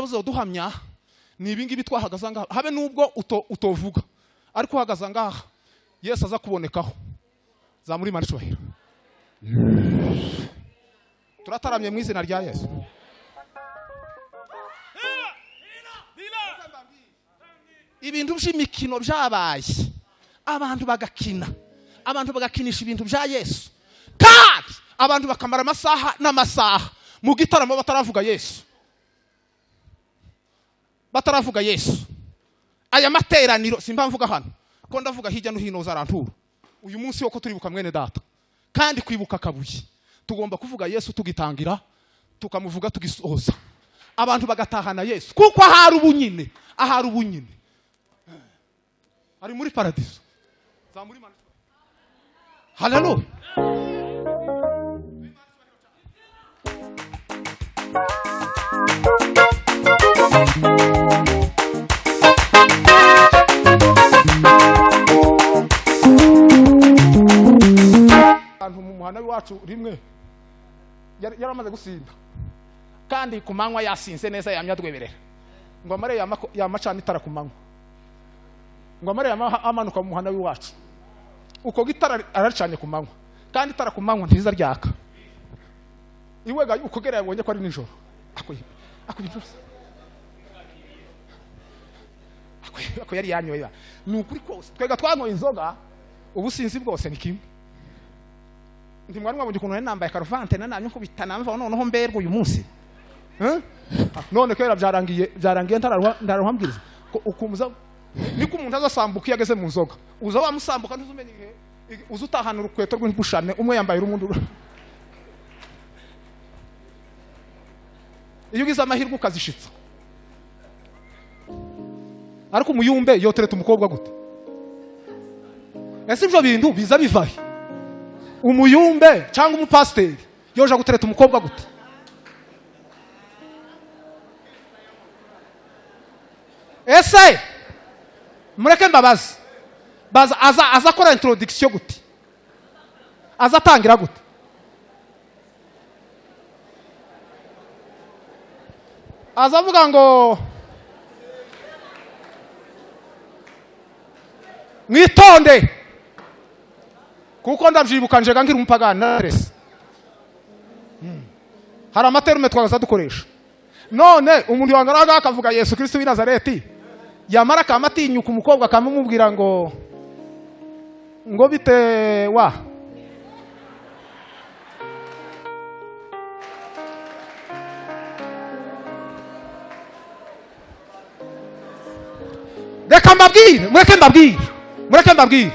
Buzoduhamya ni ibingibi twahagaze ngaha, habe nubwo utovuga, ariko uhagaze ngaha Yesu aza kubonekaho. Zamuri Imana icyubahiro. Turataramye mu izina rya Yesu. Ibintu by'imikino byabaye, abantu bagakina, abantu bagakinisha ibintu bya Yesu, kandi abantu bakamara amasaha n'amasaha mu gitaramo bataravuga Yesu, bataravuga Yesu. Aya materaniro simba mvuga hano ko ndavuga hirya no hino zarantura. Uyu munsi wo ko turibuka mwene data, kandi kwibuka kabuye, tugomba kuvuga Yesu tugitangira, tukamuvuga tugisoza, abantu bagatahana Yesu, kuko ahari ubunyine, ahari ubunyine ari muri paradiso. Zamuri Imana. Haleluya. Abantu mu muhanda wacu rimwe yaramaze gusinda, kandi ku manywa yasinze neza, yamye adweberera ngo amare yamacana itara ku manywa, ngo amare amanuka mu muhanda w'iwacu, uko gitara araricanye ku manywa, kandi itara ku manywa ntiza ryaka. Iwe ga uko gera yabonye ko ari nijoro, ako yari yanyoye. Ni ukuri kose twega twanyoye inzoga, ubusinzi bwose ni kimwe. Ntimwari mwabonye ukuntu nari nambaye karuvante nanamye nkubita namva noneho mberwa uyu munsi. None kera byarangiye, byarangiye ntararuha mbwiriza. Ko ukumuza niko umuntu azasambuka iyo ageze mu nzoga, uza wamusambuka ntuzumenye igihe uza utahana urukweto rw'imbushane, umwe yambaye urundi. Iyo ugize amahirwe ukazishitsa. Ariko umuyumbe yotereta umukobwa gute? Ese ibyo bintu biza bivahe? Umuyumbe cyangwa umupasiteri yoja gutereta umukobwa gute? Ese mureke mbabazi, baza aza akora introduction gute? Aza atangira gute? Aza avuga ngo mwitonde, kuko ndabyibuka njega nkiri umupagani narese. Hari amaterume twagaza dukoresha. None umuntu wangaraga akavuga Yesu Kristo w'i Nazareti, yamara akamatinyuka umukobwa akamumubwira ngo bite wa. Reka mbabwire, mureke mbabwire, mureke mbabwire.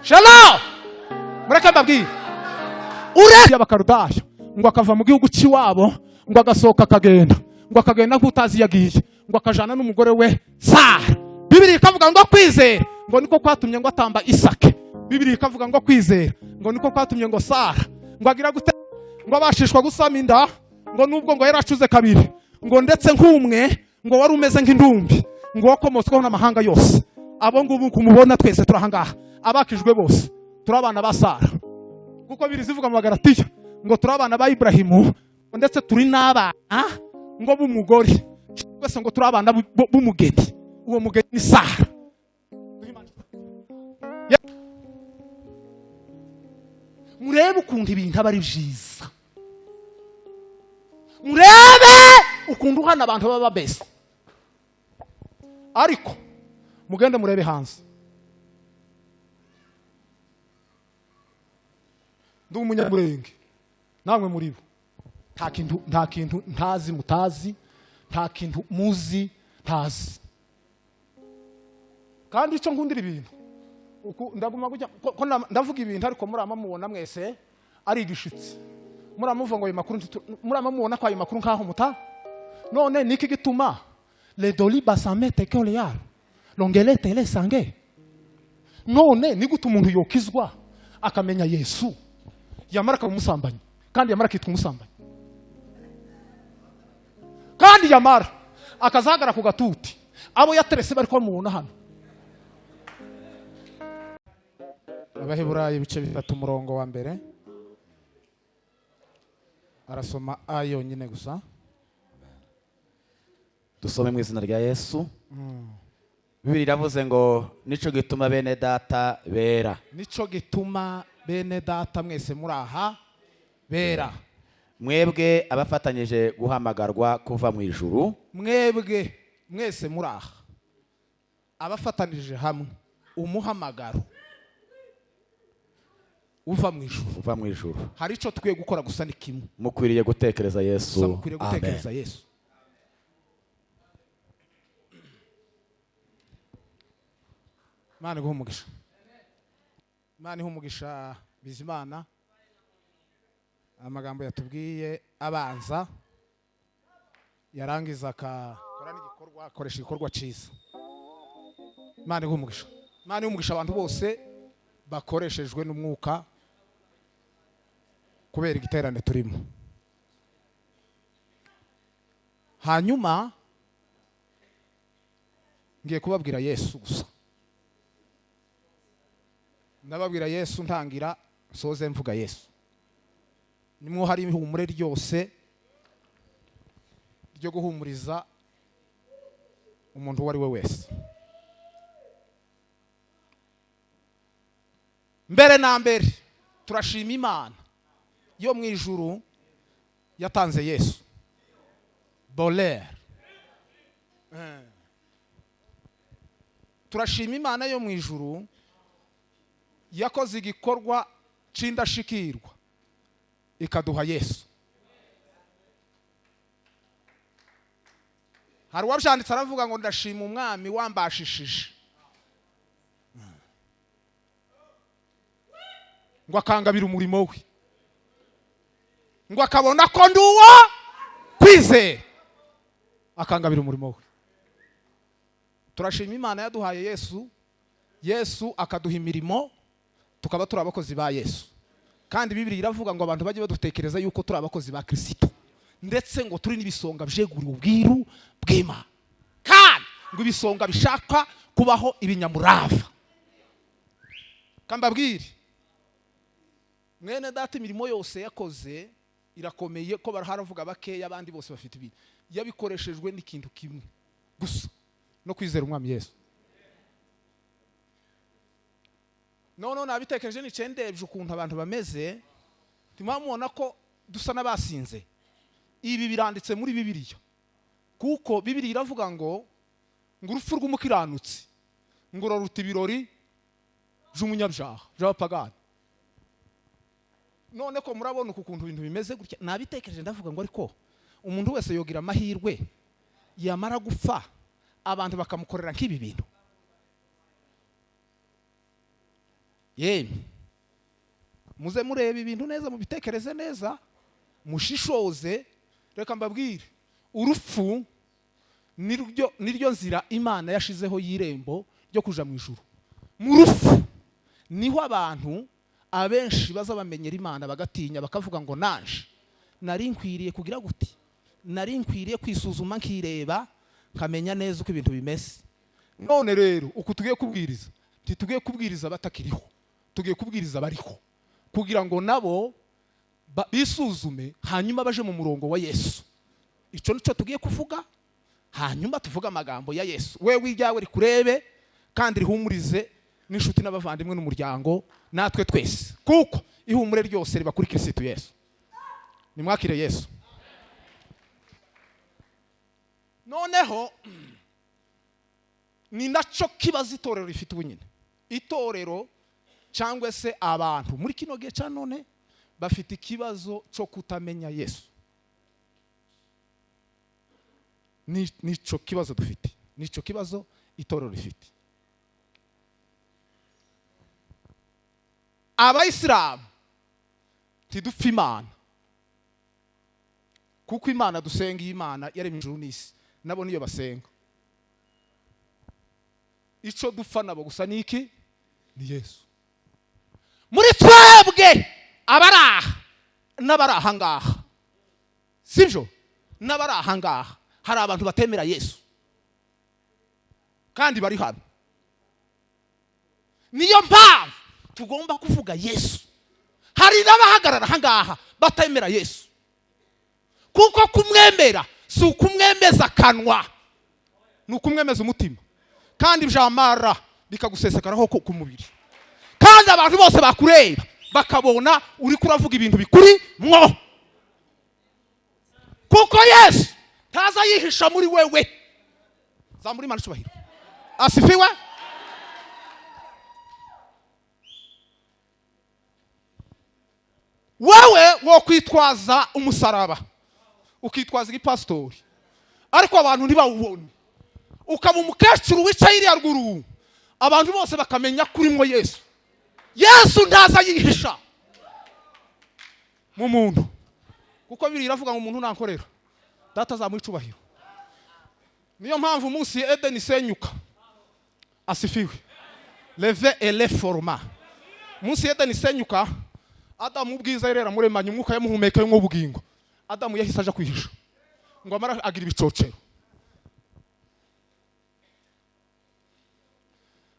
Shalom. Mureke mbabwire. Uretse abakarudasha ngo akava mu gihugu cy'iwabo, ngo agasohoka akagenda, ngo akagenda nk'utazi yagiye, ngo akajana n'umugore we Sara. Bibiliya ikavuga ngo kwizera ngo niko kwatumye ngo atamba Isake. Bibiliya ikavuga ngo kwizera ngo niko kwatumye ngo Sara ngo agira gute, ngo abashishwa gusama inda, ngo nubwo ngo yaracuze kabiri, ngo ndetse nk'umwe ngo wari umeze nk'indumbi, ngo wakomotsweho n'amahanga yose. Abo ngubu kumubona twese turahangaha, abakijwe bose turabana ba Sara, kuko biri zivuga mu Bagalatiya ngo turabana ba Ibrahimu, ndetse turi n'abana ngo b'umugore, twese ngo turabana b'umugeni. Uwo mugeni ni Sara. Murebe ukuntu ibintu aba ari byiza, murebe ukuntu hano abantu baba bese. Ariko mugende murebe hanze. Ndi umunyamurenge namwe muri bo. Nta kintu ntazi mutazi, nta kintu muzi ntazi. Kandi icyo nkundira ibintu ndaguma kujya ko ndavuga ibintu, ariko murama mubona mwese ari igishitsi. Muramuvuga ngo ayo makuru, murama mubona ko ayo makuru nkaho muta. None niki gituma le doli basamete kolear longelete le sange? None ni gute umuntu yokizwa akamenya Yesu, yamara akamusambanya, kandi yamara akitwa umusambanyi, kandi yamara akazagara ku gatuti abo yaterese bari ko mubona hano? Abaheburayo ibice 3 umurongo wa mbere, arasoma a yonyine gusa. Dusome mu izina rya Yesu. Bibiri iravuze ngo: "Nico gituma, bene Data bera," Nico gituma, bene Data mwese muri aha bera, "mwebwe abafatanyije guhamagarwa kuva mu ijuru," Mwebwe mwese muri aha abafatanije hamwe umuhamagaro uva mu ijuru, uva mu ijuru, hari icyo tukwiye gukora gusa, ni kimwe. "Mukwiriye gutekereza Yesu." Gusa mukwiriye Amen. gutekereza Yesu. Imana iguhe umugisha. Imana ihe umugisha Bizimana, amagambo yatubwiye abanza yarangiza akakora n'igikorwa, akoresha igikorwa cyiza. Imana iguhe umugisha. Imana ihe umugisha abantu bose bakoreshejwe n'umwuka kubera igiterane turimo. Hanyuma ngiye kubabwira Yesu gusa. Ndababwira Yesu, ntangira nsoze mvuga Yesu. Nimwo hari ihumure ryose ryo guhumuriza umuntu uwo ari we wese. Mbere na mbere, turashima Imana yo mu ijuru yatanze Yesu bolere. Turashima Imana yo mu ijuru yakoze igikorwa c'indashikirwa ikaduha Yesu. Hari uwabyanditse aravuga ngo: "Ndashima Umwami wambashishije ngo akangabira umurimo we, ngo akabona ko ndi uwo kwizera, akangabira umurimo we." Turashima Imana yaduhaye Yesu, Yesu akaduha imirimo, tukaba turi abakozi ba Yesu. Kandi Bibiri iravuga ngo abantu bajye badutekereza yuko turi abakozi ba Kirisito, ndetse ngo turi n'ibisonga byeguriwe ubwiru bw'Imana, kandi ngo ibisonga bishaka kubaho ibinyamurava. Kambabwire, mwene Data, imirimo yose yakoze irakomeye, ko baravuga bakeya, abandi bose bafite ibintu, yabikoreshejwe n'ikintu kimwe gusa, no kwizera Umwami Yesu. None nabitekereje, nicaye ndebye ukuntu abantu bameze, ntimwamubona ko dusa n'abasinze. Ibi biranditse muri Bibiliya, kuko Bibiliya iravuga ngo urupfu rw'umukiranutsi ngo ruruta ibirori by'umunyabyaha, by'abapagani. None ko murabona uku kuntu ibintu bimeze gutya, nabitekereje ndavuga ngo: ariko umuntu wese yogira amahirwe yamara gupfa abantu bakamukorera nk'ibi bintu? Yemwe, muze mureba ibintu neza, mubitekereze neza, mushishoze. Reka mbabwire, urupfu niryo nzira Imana yashizeho y'irembo ryo kuja mu ijuru. Mu rupfu niho abantu abenshi baza bamenyera Imana, bagatinya, bakavuga ngo: "Naje nari nkwiriye kugira guti? Nari nkwiriye kwisuzuma, nkireba, nkamenya neza uko ibintu bimeze." None rero uku tugiye kubwiriza, ntitugiye kubwiriza abatakiriho, tugiye kubwiriza abariho, kugira ngo nabo bisuzume, hanyuma baje mu murongo wa Yesu. Icyo nicyo tugiye kuvuga. Hanyuma tuvuge amagambo ya Yesu. Wewe iryawe rikurebe kandi rihumurize n'inshuti n'abavandimwe n'umuryango natwe twese, kuko ihumure ryose riba kuri Kirisitu Yesu. Nimwakire Yesu. Noneho ni nacyo kibazo itorero rifite ubu nyine. Itorero cyangwa se abantu muri kino gihe cya none bafite ikibazo cyo kutamenya Yesu. Nico kibazo dufite, nico kibazo itorero rifite. Abayisilamu ntidupfa Imana, kuko Imana dusenga, iyi Imana yaremye ijuru n'isi, nabo niyo basenga. Ico dupfa nabo gusa ni iki? Ni Yesu. Muri twebwe abari aha n'abari aha ngaha, sibyo, n'abari aha ngaha, hari abantu batemera Yesu kandi bari hano. Niyo mpamvu tugomba kuvuga Yesu. Hari n'abahagarara aha ngaha batemera Yesu, kuko kumwemera si ukumwemeza akanwa. Ni ukumwemeza umutima, kandi byamara bikagusesekaraho ku mubiri, kandi abantu bose bakureba bakabona uri kuravuga ibintu bikuri mwo, kuko Yesu ntaza yihisha muri wewe. Zamura Imana icyubahiro. Asifiwe. Wewe wo kwitwaza umusaraba, ukitwaza igipasitori, ariko abantu ntibawubone, ukaba umukecuru wicaye iriya ruguru, abantu bose bakamenya kurimo Yesu. Yesu ntaza yihisha mu muntu, kuko Bibiliya iravuga ngo umuntu nankorera data azamuha icubahiro. Niyo mpamvu umunsi Edeni isenyuka, asifiwe, leve ele forma, umunsi Edeni isenyuka, Adamu ubwiza yari yaramuremanye, umwuka yamuhumeka y'ubugingo, Adamu yahise aja kwihisha ngo amara agira ibicocero.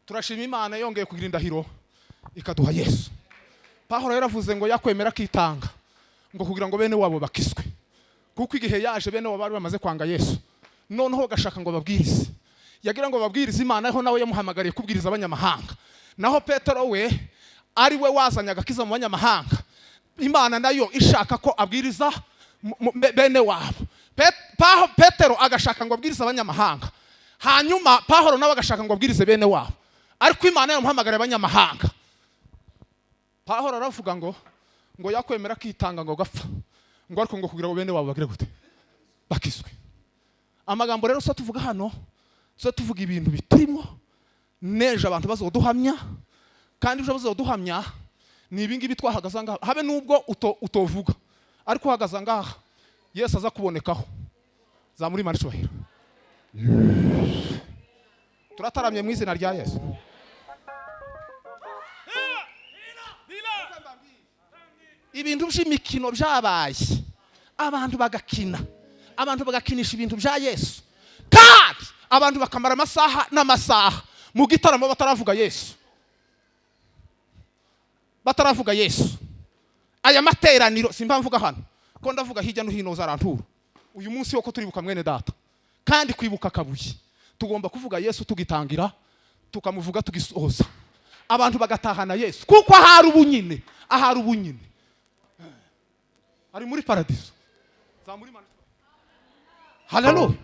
Turashima Imana yongeye kugira indahiro ikaduha Yesu. Pawulo yaravuze ngo yakwemera akitanga ngo kugira ngo bene wabo bakiswe, kuko igihe yaje bene wabo bari bamaze kwanga Yesu, noneho gashaka ngo babwirize, yagira ngo babwirize Imana, aho nawe yamuhamagariye kubwiriza abanyamahanga. Naho Petero we ari we wazanye agakiza mu banyamahanga, Imana nayo ishaka ko abwiriza bene wabo. Petero agashaka ngo abwirize abanyamahanga, hanyuma Pawulo nawe agashaka ngo abwirize bene wabo, ariko Imana yamuhamagariye abanyamahanga. Pawulo aravuga ngo yakwemera akitanga ngo gapfa, ngo ariko ngo kugira ngo bene wabo bagire gute, bakizwe. Amagambo rero so tuvuga hano, so tuvuga ibintu biturimo neje abantu bazoduhamya, kandi ibyo bazoduhamya ni ibi ngibi twahagaze ngaha. Habe nubwo utovuga, ariko uhagaze ngaha Yesu aza kubonekaho. Zamura Imana icyubahiro. Turataramye mu izina rya Yesu. Ibintu by'imikino byabaye, abantu bagakina, abantu bagakinisha ibintu bya Yesu, kandi abantu bakamara amasaha n'amasaha mu gitaramo bataravuga Yesu, bataravuga Yesu. Aya materaniro simba mvuga hano ko ndavuga hirya no hino zarantura. Uyu munsi wo ko turibuka mwene data, kandi kwibuka kabuye, tugomba kuvuga Yesu tugitangira, tukamuvuga tugisoza, abantu bagatahana Yesu, kuko ahari ubunyine, ahari ubunyine ari muri paradiso. Zamura Imana. Haleluya.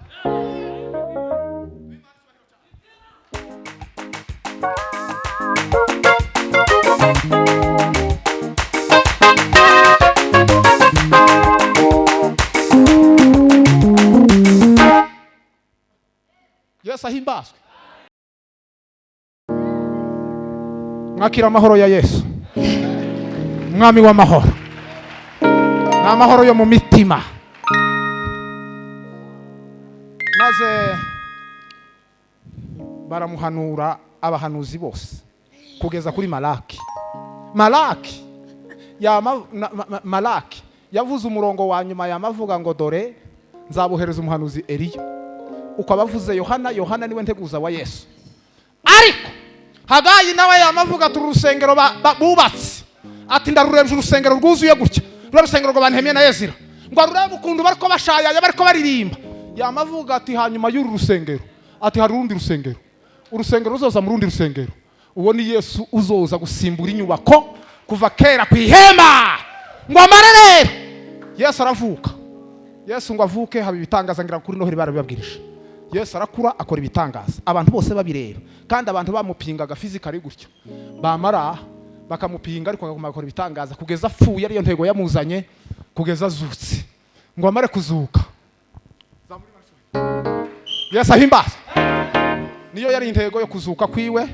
Yesu ahimbazwe. Mwakira amahoro ya Yesu, Mwami w'amahoro. Ni amahoro yo mu mitima. Maze baramuhanura abahanuzi bose kugeza kuri Malaki. Malaki Malaki yavuze umurongo wa nyuma yamavuga ngo dore nzabohereza umuhanuzi Eliya. Uko abavuze Yohana, Yohana niwe nteguza wa Yesu. Ariko Hagayi nawe yamavuga ati urusengero bubatse, ati ndarurebye urusengero rwuzuye gutya, rwa rusengero rwa Nehemiya na Ezira, ngo arurebe ukuntu bariko bashayaya bariko baririmba. Yamavuga ati hanyuma y'uru rusengero, ati hari urundi rusengero, urusengero ruzoza mu rundi rusengero. Uwo ni Yesu uzoza gusimbura inyubako kuva kera ku ihema. Ngo amare rero Yesu aravuka. Yesu ngo avuke haba ibitangaza, ngira kuri Noheli barabibabwirije. Yesu arakura akora ibitangaza, abantu bose babireba, kandi abantu bamupingaga physically gutyo, bamara bakamupinga, ariko akaguma akora ibitangaza kugeza apfuye, ariyo ntego yamuzanye, kugeza azutse. Ngo amare kuzuka, Yesu ahimbaza. Niyo yari intego yo kuzuka kwiwe,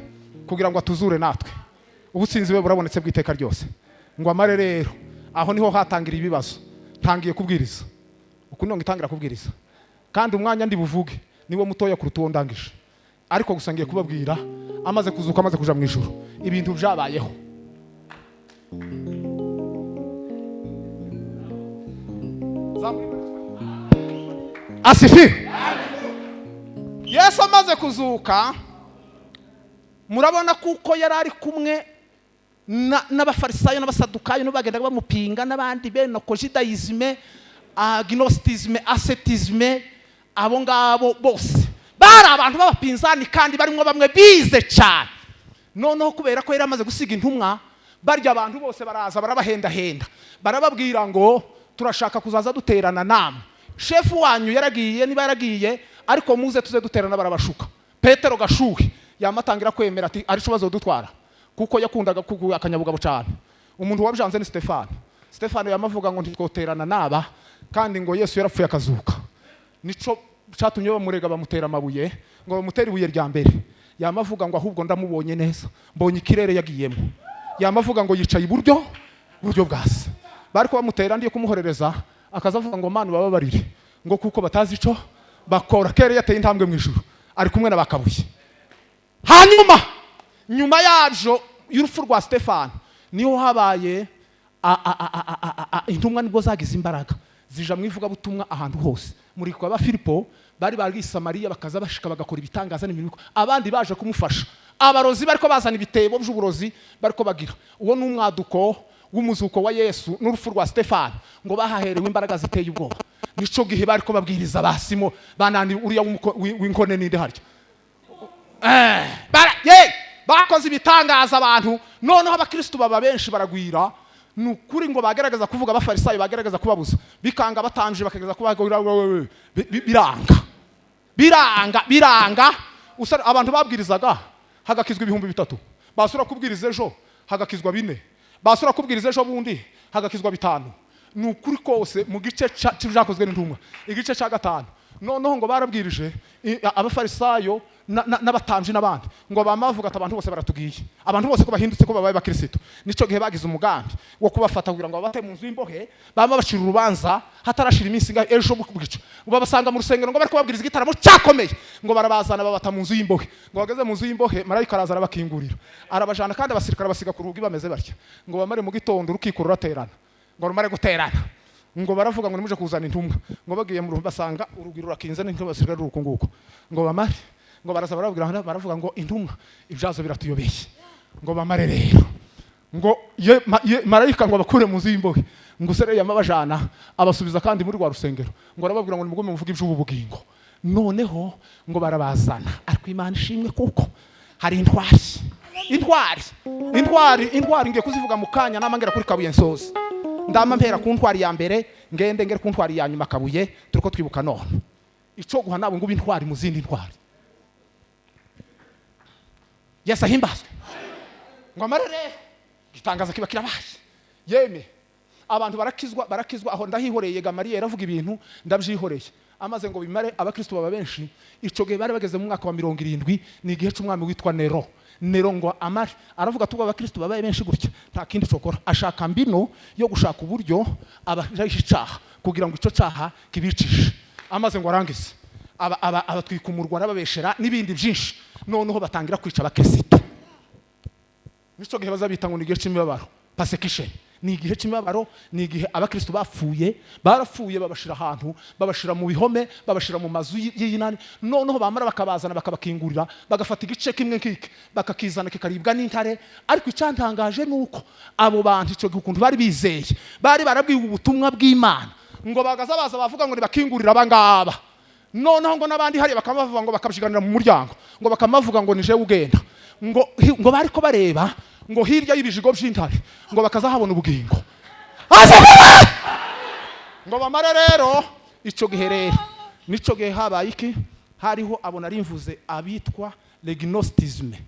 kugira ngo atuzure natwe. Ubutsinzi bwe burabonetse bw'iteka ryose. Ngo amare rero, aho niho hatangira ibibazo. Ntangiye kubwiriza, uku niho ngitangira kubwiriza, kandi umwanya ndi buvuge niwo mutoya kuruta uwo ndangije, ariko gusa ngiye kubabwira amaze kuzuka, amaze kuja mu ijuru, ibintu byabayeho. Asifi. Yesu amaze kuzuka, murabona kuko yari ari kumwe n'abafarisayo n'abasadukayo n'abagendaga bamupinga n'abandi bene kojidayizme, agnostisme, ascetisme, abo ngabo bose Bari abantu b'abapinzani kandi barimo bamwe bize cyane. Noneho kubera ko yari amaze gusiga intumwa, barya abantu bose baraza barabahendahenda, barababwira ngo turashaka kuzaza duterana namwe, shefu wanyu yaragiye, niba yaragiye ariko muze tuze duterana. Barabashuka. Petero Gashuhe yamatangira kwemera ati arico bazodutwara, kuko yakundaga kuguha akanyabugabo cyane. Umuntu wabyanze ni Stefano. Stefano yamavuga ngo ntitwoterana naba, kandi ngo Yesu yarapfuye akazuka. Nico cyatumye bamurega, bamutera amabuye. Ngo bamutere ibuye rya mbere, yamavuga ngo ahubwo ndamubonye neza, mbonye ikirere yagiyemo. Yamavuga ngo yicaye iburyo buryo bwa se. Bari bamutera ndiye kumuhorereza, akaza avuga ngo Mana bababarire, ngo kuko batazi ico bakora. Kere yateye intambwe mu ijuru, ari kumwe n'abakabuye. Hanyuma nyuma yabyo, y'urupfu rwa Stefano, niho habaye intumwa, nibwo zagize imbaraga zija mu ivugabutumwa ahantu hose. Muri kwa ba Filipo bari bari Samariya, bakaza bashika bagakora ibitangaza n'imirimo. Abandi baje kumufasha, abarozi bariko bazana ibitebo by'uburozi, bariko bagira uwo ni umwaduko w'umuzuko wa Yesu n'urupfu rwa Stefano, ngo bahaherewe imbaraga ziteye ubwoba. Nico gihe bariko babwiriza basimo banani uriya w'inkone ninde harya. Bakoze ibitangaza abantu, noneho abakristu baba benshi, baragwira. Ni ukuri ngo bagerageza kuvuga, abafarisayo bagerageza kubabuza bikanga, batanje bakagerageza kubagwira, biranga, biranga, biranga. Abantu babwirizaga hagakizwa 3000, basura kubwiriza ejo hagakizwa 4, basura kubwiriza ejo bundi hagakizwa 5. Ni ukuri kose, mu gice c'Ibyakozwe n'Intumwa, igice cya 5, noneho ngo barabwirije abafarisayo n'abatambyi n'abandi, ngo bamavuga ati abantu bose baratugiye, abantu bose ko bahindutse, ko babaye bakristo. Nico gihe bagize umugambi wo kubafata kugira ngo babate mu nzu y'imbohe, bama bacira urubanza hatarashira iminsi ingahe, ejo bw'ico ngo babasanga mu rusengero, ngo bari kubabwiriza igitaramo cyakomeye, ngo barabazana babata mu nzu y'imbohe. Ngo bageze mu nzu y'imbohe, marayika araza arabakingurira, arabajana, kandi abasirikare basiga ku rugi bameze batya. Ngo bamare mu gitondo, urukiko ruraterana. Ngo rumare guterana, ngo baravuga ngo nimuje kuzana intumwa. Ngo bagiye mu rugo basanga urugi rurakinze n'intumwa basirikare ruri uku nguku. Ngo bamare, ngo baraza barababwira, baravuga ngo intumwa ibyazo biratuyobeye. Ngo bamare rero, ngo marayika ngo abakure mu nzu y'imbohe, ngo usere yamabajana abasubiza kandi muri rwa rusengero, ngo arababwira ngo nimugume muvuge iby'ubu bugingo. Noneho ngo barabazana, ariko Imana ishimwe kuko hari intwari, intwari, intwari, intwari. Ngiye kuzivuga mu kanya namangera kuri Kabuye nsozi. Ndama mpera ku ntwari ya mbere, ngende ngere ku ntwari ya nyuma. Kabuye turiko twibuka none, ico guha nabo ngo intwari mu zindi ntwari. Yesu ahimbazwe. Ngo amare rero, igitangaza kiba kirabaye, yeme abantu barakizwa, barakizwa. Aho ndahihoreye, Gamaliya yaravuga ibintu ndabyihoreye. Amaze ngo bimare, abakristo baba benshi. Ico gihe bari bageze mu mwaka wa 70, ni igihe c'umwami witwa Nero. Nero ngo amare aravuga ati ubwo abakristo babaye benshi gutya, nta kindi cokora. Ashaka mbino yo gushaka uburyo abahisha icaha kugira ngo ico caha kibicishe. Amaze ngo arangize, abatwika umurwa, arababeshera n'ibindi byinshi, noneho batangira kwica abakristo. Nico gihe bazabita ngo ni igihe c'imibabaro, persecution. Ni igihe c'imibabaro, ni igihe abakristo bapfuye, barapfuye, babashira ahantu, babashira mu bihome, babashira mu mazu y'inani. Noneho bamara bakabazana, bakabakingurira, bagafata igice kimwe nk'iki bakakizana kikaribwa n'intare. Ariko icyantangaje ni uko abo bantu ico gihe ukuntu bari bizeye, bari barabwiwe ubutumwa bw'Imana, ngo bagaza baza bavuga ngo nibakingurira abangaba. Noneho ngo n'abandi hariya bakabavuga ngo bakabyiganira mu muryango, ngo bakamavuga ngo ni jewe ugenda, ngo bariko bareba ngo hirya y'ibijigo by'intare, ngo bakazahabona ubugingo. Ngo bamare rero, ico gihe rero nico gihe habaye iki? Hariho abo nari mvuze abitwa legnostisme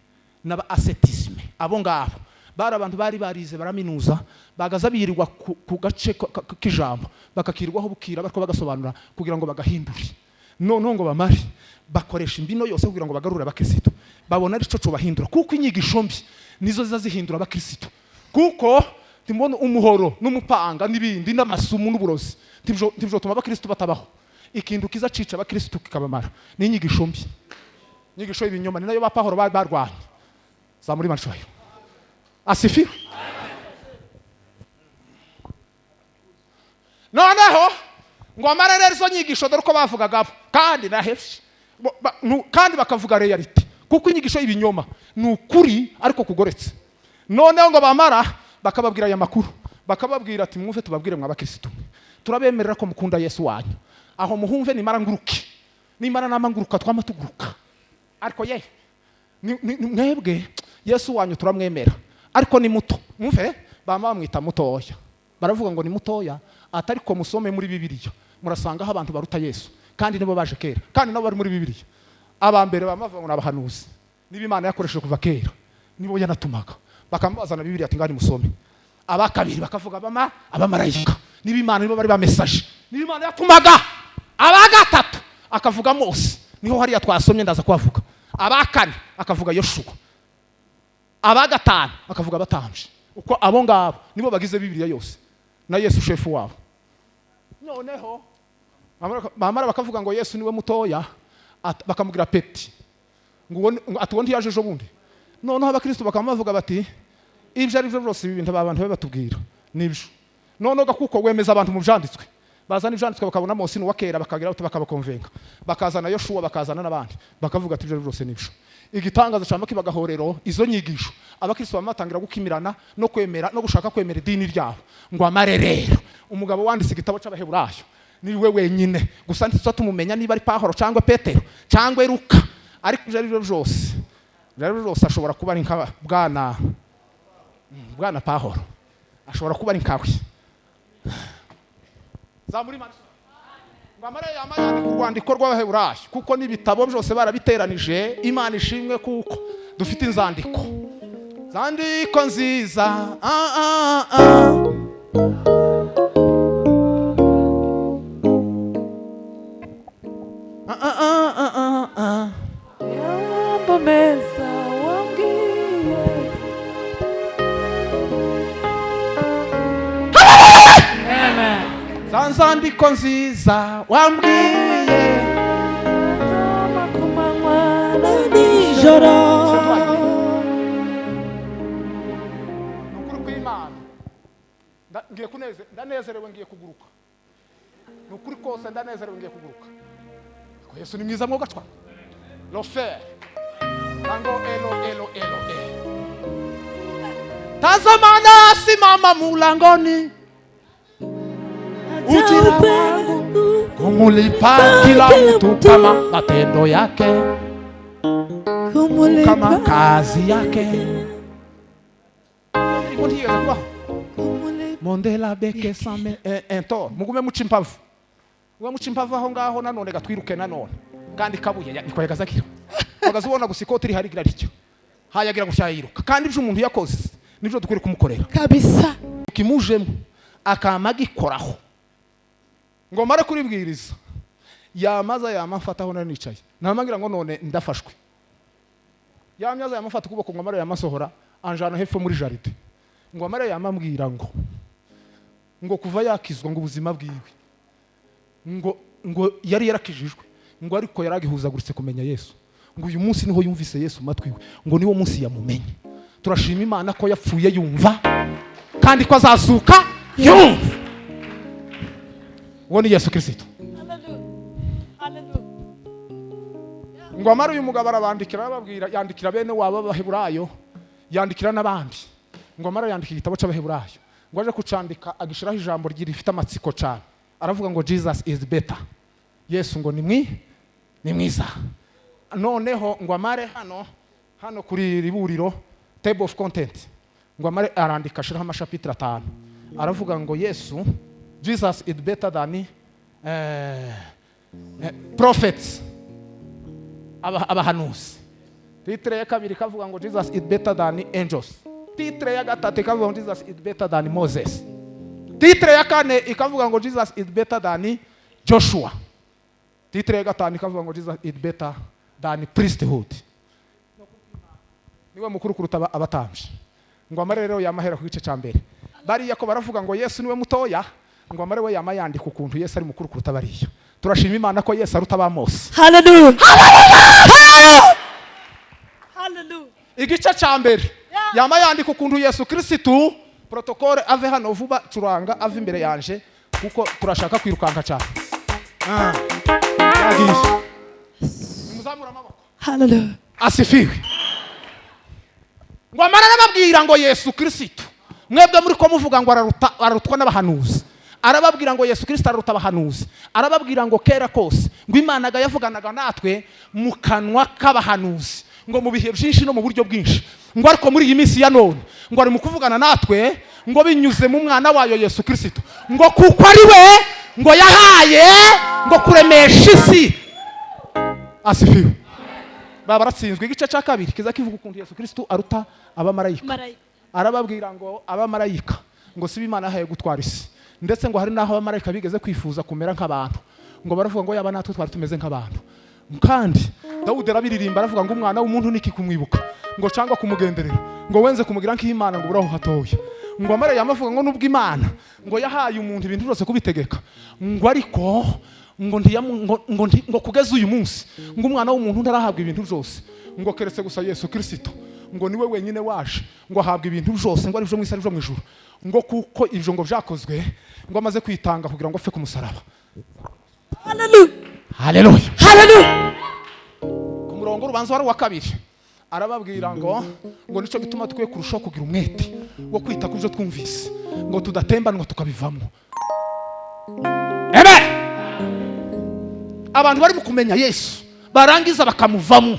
n'aba ascetisme. Abo ngabo bari abantu bari barize, baraminuza, bagaza birirwa ku gace k'ijambo, bakakirwaho bukira bariko bagasobanura kugira ngo bagahindure. Noneho ngo bamare bakoresha imbino yose kugira ngo bagarure abakristo, babona arico cobahindura, kuko inyigisho mbi nizo ziza zihindura abakristo. Kuko timbona umuhoro n'umupanga n'ibindi n'amasumu n'uburozi ntibyo abakristo batabaho. Ikintu kiza cica abakristo kikabamara ni inyigisho mbi, inyigisho y'ibinyoma. Ni nayo ba Pawulo barwanye za muri manshoyo. Asifiwe. Noneho ngo amare rero, izo nyigisho dore uko bavugagabo, kandi nahevye. Kandi bakavuga reality, kuko inyigisho y'ibinyoma ni ukuri ariko kugoretse. Noneho ngo bamara bakababwira aya makuru, bakababwira ati mwumve tubabwire mwa bakristo, turabemerera ko mukunda Yesu wanyu, aho muhumve nimara nguruke. Nimara namanguruka twama tuguruka. Ariko ye mwebwe Yesu wanyu turamwemera, ariko ni muto. Mwumve bama bamwita mutoya, baravuga ngo ni mutoya, atariko musome muri Bibiliya murasangaho abantu baruta Yesu, kandi nibo baje kera, kandi nabo bari muri Bibiliya. Aba mbere bama bavuga ngo ni abahanuzi, niba Imana yakoresheje kuva kera nibo yanatumaga, bakamubazana Bibiliya ati ngani musome. Aba kabiri bakavuga bama abamarayika, niba Imana nibo bari ba message, niba Imana yatumaga. Aba gatatu akavuga Mose, niho hariya twasomye ndaza kuhavuga. Aba kane akavuga Yoshua, aba gatanu akavuga abatambyi. Uko abo ngabo nibo bagize Bibiliya yose na Yesu shefu wabo. Noneho bamara bakavuga ngo Yesu niwe mutoya, bakamubwira peti ngo ati uwo ntiyaje ejo bundi. Noneho abakristo bakaba bavuga bati ibyo ari byo byose ibi bintu abantu batubwira nibyo. Noneho kuko wemeza abantu mu byanditswe, bazana ibyanditswe bakabona Mose ni uwa kera, bakagira bati bakabakonvenka, bakazana Yoshua, bakazana n'abandi, bakavuga ati ibyo ari byose nibyo. Igitangaza cyangwa kibagahorero izo nyigisho, abakristo bamatangira gukimirana no kwemera no gushaka kwemera idini ryabo. Ngo amare rero umugabo wanditse igitabo cy'Abaheburayo ni we wenyine gusa, ntituza tumumenya niba ari Pahoro cyangwa Petero cyangwa Luka, ariko ibyo ari byo byose, ibyo ari byo byose ashobora kuba ari nka bwana Pahoro, ashobora kuba ari nkawe. Zamuri Imana. Ngo amare yama yandika urwandiko rw'Abaheburayo, kuko n'ibitabo byose barabiteranije. Imana ishimwe kuko dufite inzandiko, zandiko nziza. Ah, ah, ah. Ah, ah, ah, ah, ah. Mambo meza wambwiye. Amen. Za nzandiko nziza wambwiye. Toma ku manywa na nijoro. Ni ukuri kw'Imana, ngiye kuneze, ndanezerewe, ngiye kuguruka. Ni ukuri kose, ndanezerewe, ngiye kuguruka. Ko Yesu ni mwiza mwogacwa lofer lango elo elo elo e. Tazama nasimama mulangoni, ujira wangu kumulipa kila mtu kama matendo yake, Kumulipa kama kazi yake. Ndirimbo ntiyigeze kubaho. Kumulipa. Mondela beke same ento mugume muca impavu, mugume muca impavu aho ngaho. Nanone gatwiruke nanone kandi kabuye niko yagazagira bagaza ubona gusa ikoti riharigira rityo hayagira gutya yiruka. Kandi ibyo umuntu yakoze nibyo dukwiye kumukorera. Kabisa. Kimujemo akama agikoraho. Ngo mare kuribwiriza, yamaza yamafataho nari nicaye, namagira ngo none ndafashwe. Yamyaza yamafata ukuboko, ngo amare yamasohora anjana hepfo muri jardin. Ngo amare yamambwira ngo kuva yakizwa, ngo ubuzima bwiwe ngo yari yarakijijwe, ngo ariko yaragihuzaguritse kumenya Yesu, ngo uyu munsi niho yumvise Yesu mu matwi we, ngo niwo munsi yamumenye. Turashima Imana ko yapfuye yumva, kandi ko azazuka yumva. Uwo ni Yesu Kirisito. Hallelujah. Ngo amare uyu mugabo arabandikira, arababwira, yandikira bene wabo b'Abaheburayo, yandikira n'abandi. Ngo amare yandika igitabo cy'Abaheburayo, ngo aje kucandika agishiraho ijambo rifite amatsiko cyane, aravuga ngo "Jesus is better." Yesu ngo ni mwiza. Noneho ngo amare hano kuri iri buriro, table of content, ngo amare arandika, ashiraho amashapitire 5, aravuga ngo Yesu, Jesus is better than prophets, abahanuzi. Titre ya kabiri ikavuga ngo "Jesus is better than angels." Titre ya gatatu ikavuga ngo "Jesus is better than Moses." Titre ya kane ikavuga ngo "Jesus is better than Joshua." Titre ya gatanu ikavuga ngo "Jesus is better than priesthood." Niwe mukuru kuruta abatambyi. Ngo amare rero yamahera ku gice cya mbere, bariya ko baravuga ngo Yesu niwe mutoya, ngo amare we yama yandika ukuntu Yesu ari mukuru kuruta bariya. Turashima Imana ko Yesu aruta ba Mose. Hallelujah. Hallelujah. Igice cya mbere yama yandika ukuntu Yesu Kirisitu. Protocole ave hano vuba, curanga ave imbere yanje, kuko turashaka kwirukanka cyane. Ah, yagiye. Nimuzamure amaboko. Hallelujah. Asifiwe. Ngo amara arababwira ngo Yesu Kirisitu mwebwe muri ko muvuga ngo ararutwa n'abahanuzi. Arababwira ngo Yesu Kristo aruta abahanuzi. Arababwira ngo kera kose ngo Imana yavuganaga natwe mu kanwa k'abahanuzi, ngo mu bihe byinshi no mu buryo bwinshi, ngo ariko muri iyi minsi ya none ngo ari mu kuvugana natwe ngo binyuze mu mwana wayo Yesu Kristo, ngo kuko ari we ngo yahaye ngo kuremesha isi. Asifiwe. Baba baratsinzwe. Igice cya kabiri kiza kivuga ukuntu Yesu Kristo aruta abamarayika. Marayika. Arababwira ngo abamarayika ngo si Imana yahaye gutwara isi, ndetse ngo hari n'aho abamarayika bigeze kwifuza kumera nk'abantu, ngo baravuga ngo yaba natwe twari tumeze nk'abantu. Kandi Dawudi arabiririmba aravuga ngo umwana w'umuntu niki kumwibuka, ngo cyangwa kumugenderera, ngo wenze kumugira nk'Imana, ngo uraho hatoya. Ngo amare yamavuga ngo nubwo Imana ngo yahaye umuntu ibintu byose kubitegeka, ngo ariko ngo ngo kugeza uyu munsi ngo umwana w'umuntu ntarahabwa ibintu byose, ngo keretse gusa Yesu Kristo, ngo niwe wenyine waje ngo ahabwe ibintu byose, ngo ari byo mu isi ari byo mu ijuru, ngo kuko ibyo ngo byakozwe ngo amaze kwitanga kugira ngo apfe ku musaraba. Hallelujah. Haleluya. Hallelujah. Ku murongo urubanza wari uwa kabiri arababwira ngo nico gituma dukwiye kurushaho kugira umwete wo kwita ku byo twumvise, ngo tudatembanwa tukabivamo. Amen. Abantu bari mu kumenya Yesu barangiza bakamuvamo.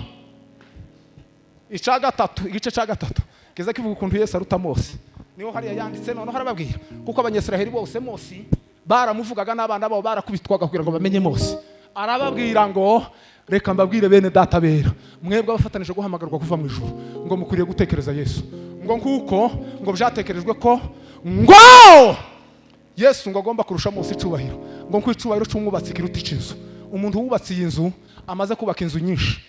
Ica gatatu, igice cya gatatu kiza kivuga ukuntu Yesu aruta Mose. Niho hariya yanditse, noneho arababwira kuko Abanyisiraheli bose Mose baramuvugaga n'abana babo barakubitwaga kugira ngo bamenye Mose. Arababwira ngo reka mbabwire bene data bera, mwebwe abafatanije guhamagarwa kuva mu ijuru, ngo mukwiriye gutekereza Yesu, ngo nkuko ngo byatekerejwe ko ngo Yesu ngo agomba kurusha Mose icubahiro, ngo nkuko icubahiro cy'umwubatsi kiruta icy'inzu. Umuntu wubatse iyi nzu amaze kubaka inzu nyinshi,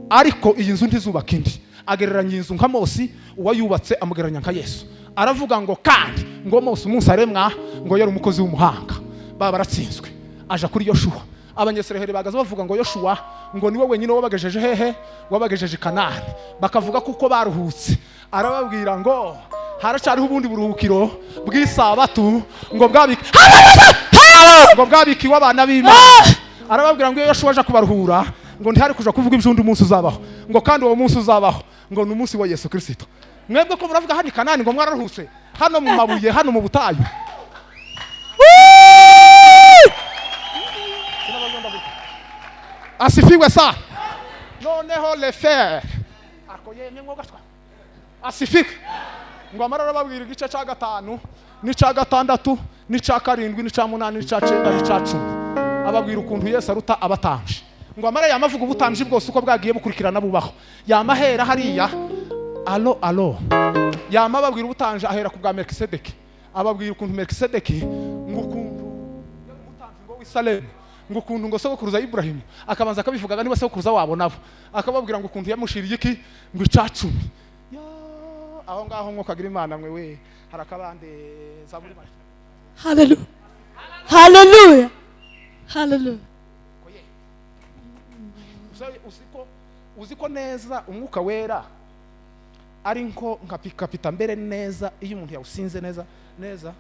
ariko iyi nzu ntizubaka indi. Agereranya inzu nka Mose, uwayubatse amugereranya nka Yesu. Aravuga ngo kandi ngo Mose umunsi aremwa ngo yari umukozi w'umuhanga, baba baratsinzwe. Aja kuri Yoshuwa, Abanyisiraheli bagaza bavuga ngo Yoshuwa ngo niwe wenyine wabagejeje hehe, wabagejeje Kanani, bakavuga kuko baruhutse. Arababwira ngo haracyariho ubundi buruhukiro bw'isabatu ngo bwabike ngo bwabikiwe abana b'Imana. Arababwira ngo iyo Yoshuwa aje kubaruhura ngo ntihari kuja kuvuga iby'undi munsi uzabaho, ngo kandi uwo munsi uzabaho ngo ni umunsi wa Yesu Kristo. Mwebwe ko muravuga hano i Kanani ngo mwararuhutse, hano mu mabuye, hano mu butayu. Asifiwe sa. Noneho lefer ako yemye ngo gatwa. Asifiwe. Ngo amara arababwira igice cya gatanu n'icya gatandatu n'icya karindwi n'icya munani n'icya cyenda n'icya cumi, ababwira ukuntu Yesu aruta abatambyi. Ngo amara yamavuga ubutambyi bwose uko bwagiye bukurikirana bubaho, yamahera hariya alo alo, yama ababwira ubutambyi ahera ku bwa Melkisedeki, ababwira ukuntu Melkisedeki ngo ukuntu yari umutambyi ngo w'i Salemu, ngo ukuntu ngo sogokuruza Ibrahimu, akabanza akabivugaga niba sogokuruza wabo nabo, akababwira ngo ukuntu yamushiriye iki ngo icacumi. Aho ngaho nko kagira Imana mwe we harakabande zaburi. Hallelujah. Hallelujah. Hallelujah. Uziko neza umwuka wera ari nko nka pikapita mbere neza, iyo umuntu yawusinze neza neza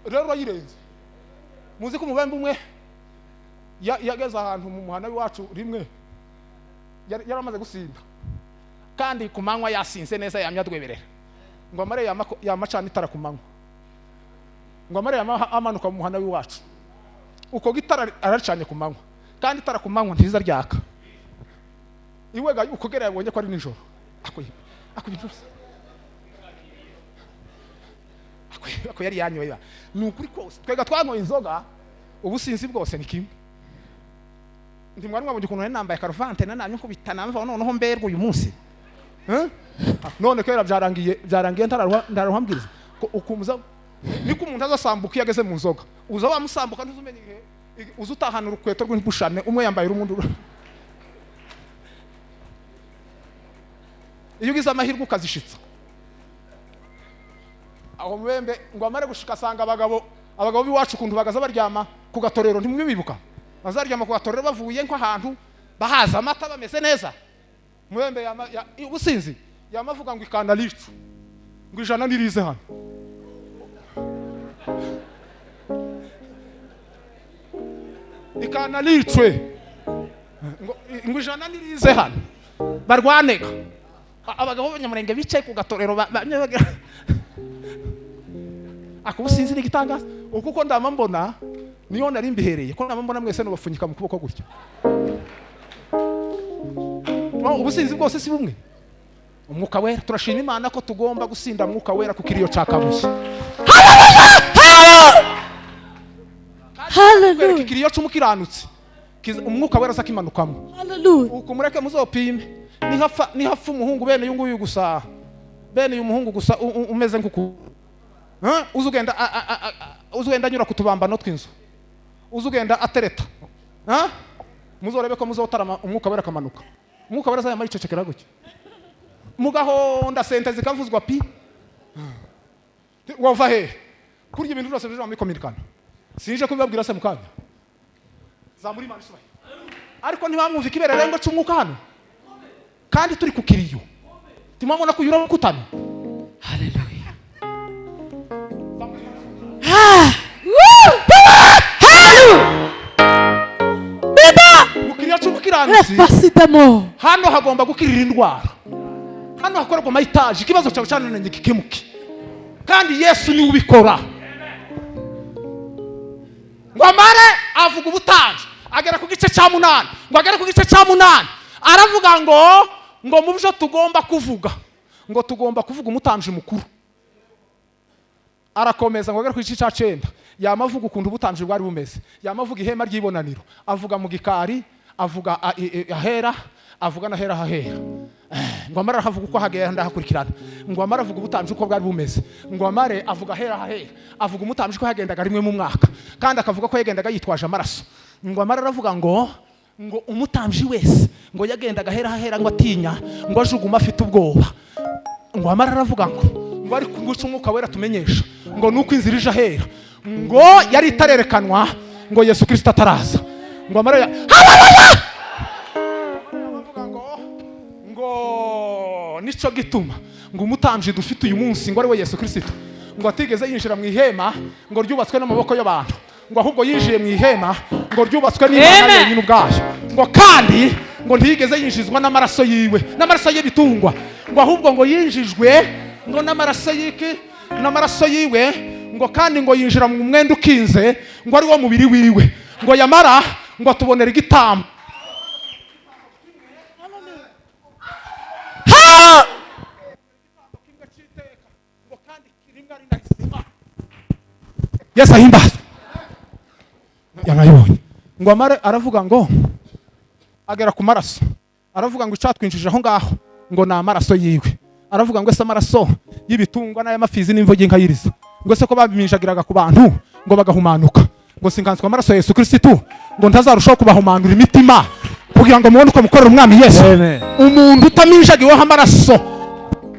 rero yirenze. Muzi ko umubembe umwe yageze ahantu mu muhana w'iwacu rimwe yaramaze gusinda, kandi ku manywa yasinze neza yamya adweberera, ngo amare yamacana itara ku manywa, ngo amare amanuka mu muhana w'iwacu, uko gitara aracanye ku manywa, kandi itara ku manywa ntiza ryaka iwe uko gera yabonye ko ari nijoro, ako yari yanyoye. Ni ukuri kose twega twanyoye inzoga, ubusinzi bwose ni kimwe. Ntimwari mwabonye ukuntu nari nambaye karuvante nanamye nkubita namva noneho mberwa uyu munsi. None kera byarangiye ntararuha mbwiriza ukumza niko umuntu azasambuka iyo ageze mu nzoga, uza wamusambuka ntuzumenye igihe uza utahana urukweto rw'imbushane, umwe yambaye urundi. Iyo ugize amahirwe ukazishitsa aho mubembe ngo amare gushika asanga abagabo b'iwacu ukuntu bagaza baryama ku gatorero, ntimwibibuka bazaryama ku gatorero bavuye nk'ahantu bahaza amata bameze neza. Mubembe ubusinzi yamavuga ngo ikanda licu ngo ijana nirize hano, ikana licwe ngo ijana nirize hano barwaneka. Abagabo b'abanyamurenge bicaye ku gatorero Akuba sinzi n'igitangaza kuko ndama mbona niyo nari mbihereye ko ndama mbona mwese nubapfunyika mu kuboko gutya. Ubusinzi bwose si bumwe. Umwuka wera, turashima Imana ko tugomba gusinda Mwuka Wera kuko iriyo cakabuye. Hallelujah. Ikiriyo c'umukiranutsi Umwuka Wera azakimanukamo. Hallelujah. Uko mureke muzopime, nihapfa umuhungu bene uyu nguyu gusa, bene uyu muhungu gusa umeze nkuku, uzugenda uzugenda anyura ku tubambano tw'inzu, uzugenda atereta, muzorebe ko muzotarama Umwuka Wera akamanuka. Umwuka Wera azayamara icecekera gutya, mugahonda sente zikavuzwa pi wava he kurya ibintu byose bija mikominikana. Sinje kubibabwira se mukanya zamuri Imana ishubaye, ariko ntibamwumva ikiberere ngo c'umwuka hano kandi turi ku kiriyo timwabona ko yura kutana. Hallelujah. Woo! Hallelujah. Beba! Mu kiriyo c'umukiranutsi Refasitamo. hano hagomba gukirira indwara, hano hakorerwa amayitaje, ikibazo cyawe cyananiranye gikemuke, kandi Yesu niwe ubikora. Ngo amare avuga ubutambyi agera ku gice cya 8, ngo agere ku gice cya 8 aravuga ngo mu byo tugomba kuvuga, ngo tugomba kuvuga umutambyi mukuru. Arakomeza ngo agere ku gice cya 9, yamavuga ukuntu ubutambyi bwari bumeze, yamavuga ihema ry'ibonaniro, avuga mu gikari, avuga ahera, avuga n'ahera hahera. Ngo amare avuga uko hagenda hakurikirana, ngo amare avuga ubutambyi uko bwari bumeze, ngo amare avuga ahera hahera, avuga umutambyi uko yagendaga rimwe mu mwaka, kandi akavuga ko yagendaga yitwaje amaraso. Ngo amare aravuga ngo umutambyi wese ngo yagendaga ahera hahera ngo atinya, ngo ajuguma afite ubwoba. Ngo amare aravuga ngo ariko nguca Umwuka Wera tumenyesha ngo nuko inzira ije ahera, ngo yari itarerekanwa, ngo Yesu Kristo ataraza. Ngo amare avuga ngo nico gituma ngo umutambyi dufite uyu munsi ngo ari we Yesu Kristo, ngo atigeze yinjira mu ihema ngo ryubatswe n'amaboko y'abantu, ngo ahubwo yinjiye mu ihema ngo ryubatswe n'Imana yonyine ubwayo, ngo kandi ngo ntiyigeze yinjizwa n'amaraso yiwe, n'amaraso y'ibitungwa, ngo ahubwo ngo yinjijwe ngo n'amaraso y'iki, n'amaraso yiwe, ngo kandi ngo yinjira mu mwenda ukinze ngo ari wo mubiri wiwe, ngo yamara ngo atubonera igitambo. Yesu ahimbazwe. Yanayibonye. Ngo amare aravuga ngo agera ku maraso, aravuga ngo icatwinjije aho ngaho ngo ni amaraso yiwe. Aravuga ngo ese amaraso y'ibitungwa n'ay'amafizi n'imvo y'inka yiriza, ngo ese ko babiminjagiraga ku bantu ngo bagahumanuka, ngo sinkanswe amaraso ya Yesu Kristo ngo ntazarushaho kubahumanura imitima kugira ngo mubone uko mukorera umwami Yesu. Umuntu utaminjagiweho amaraso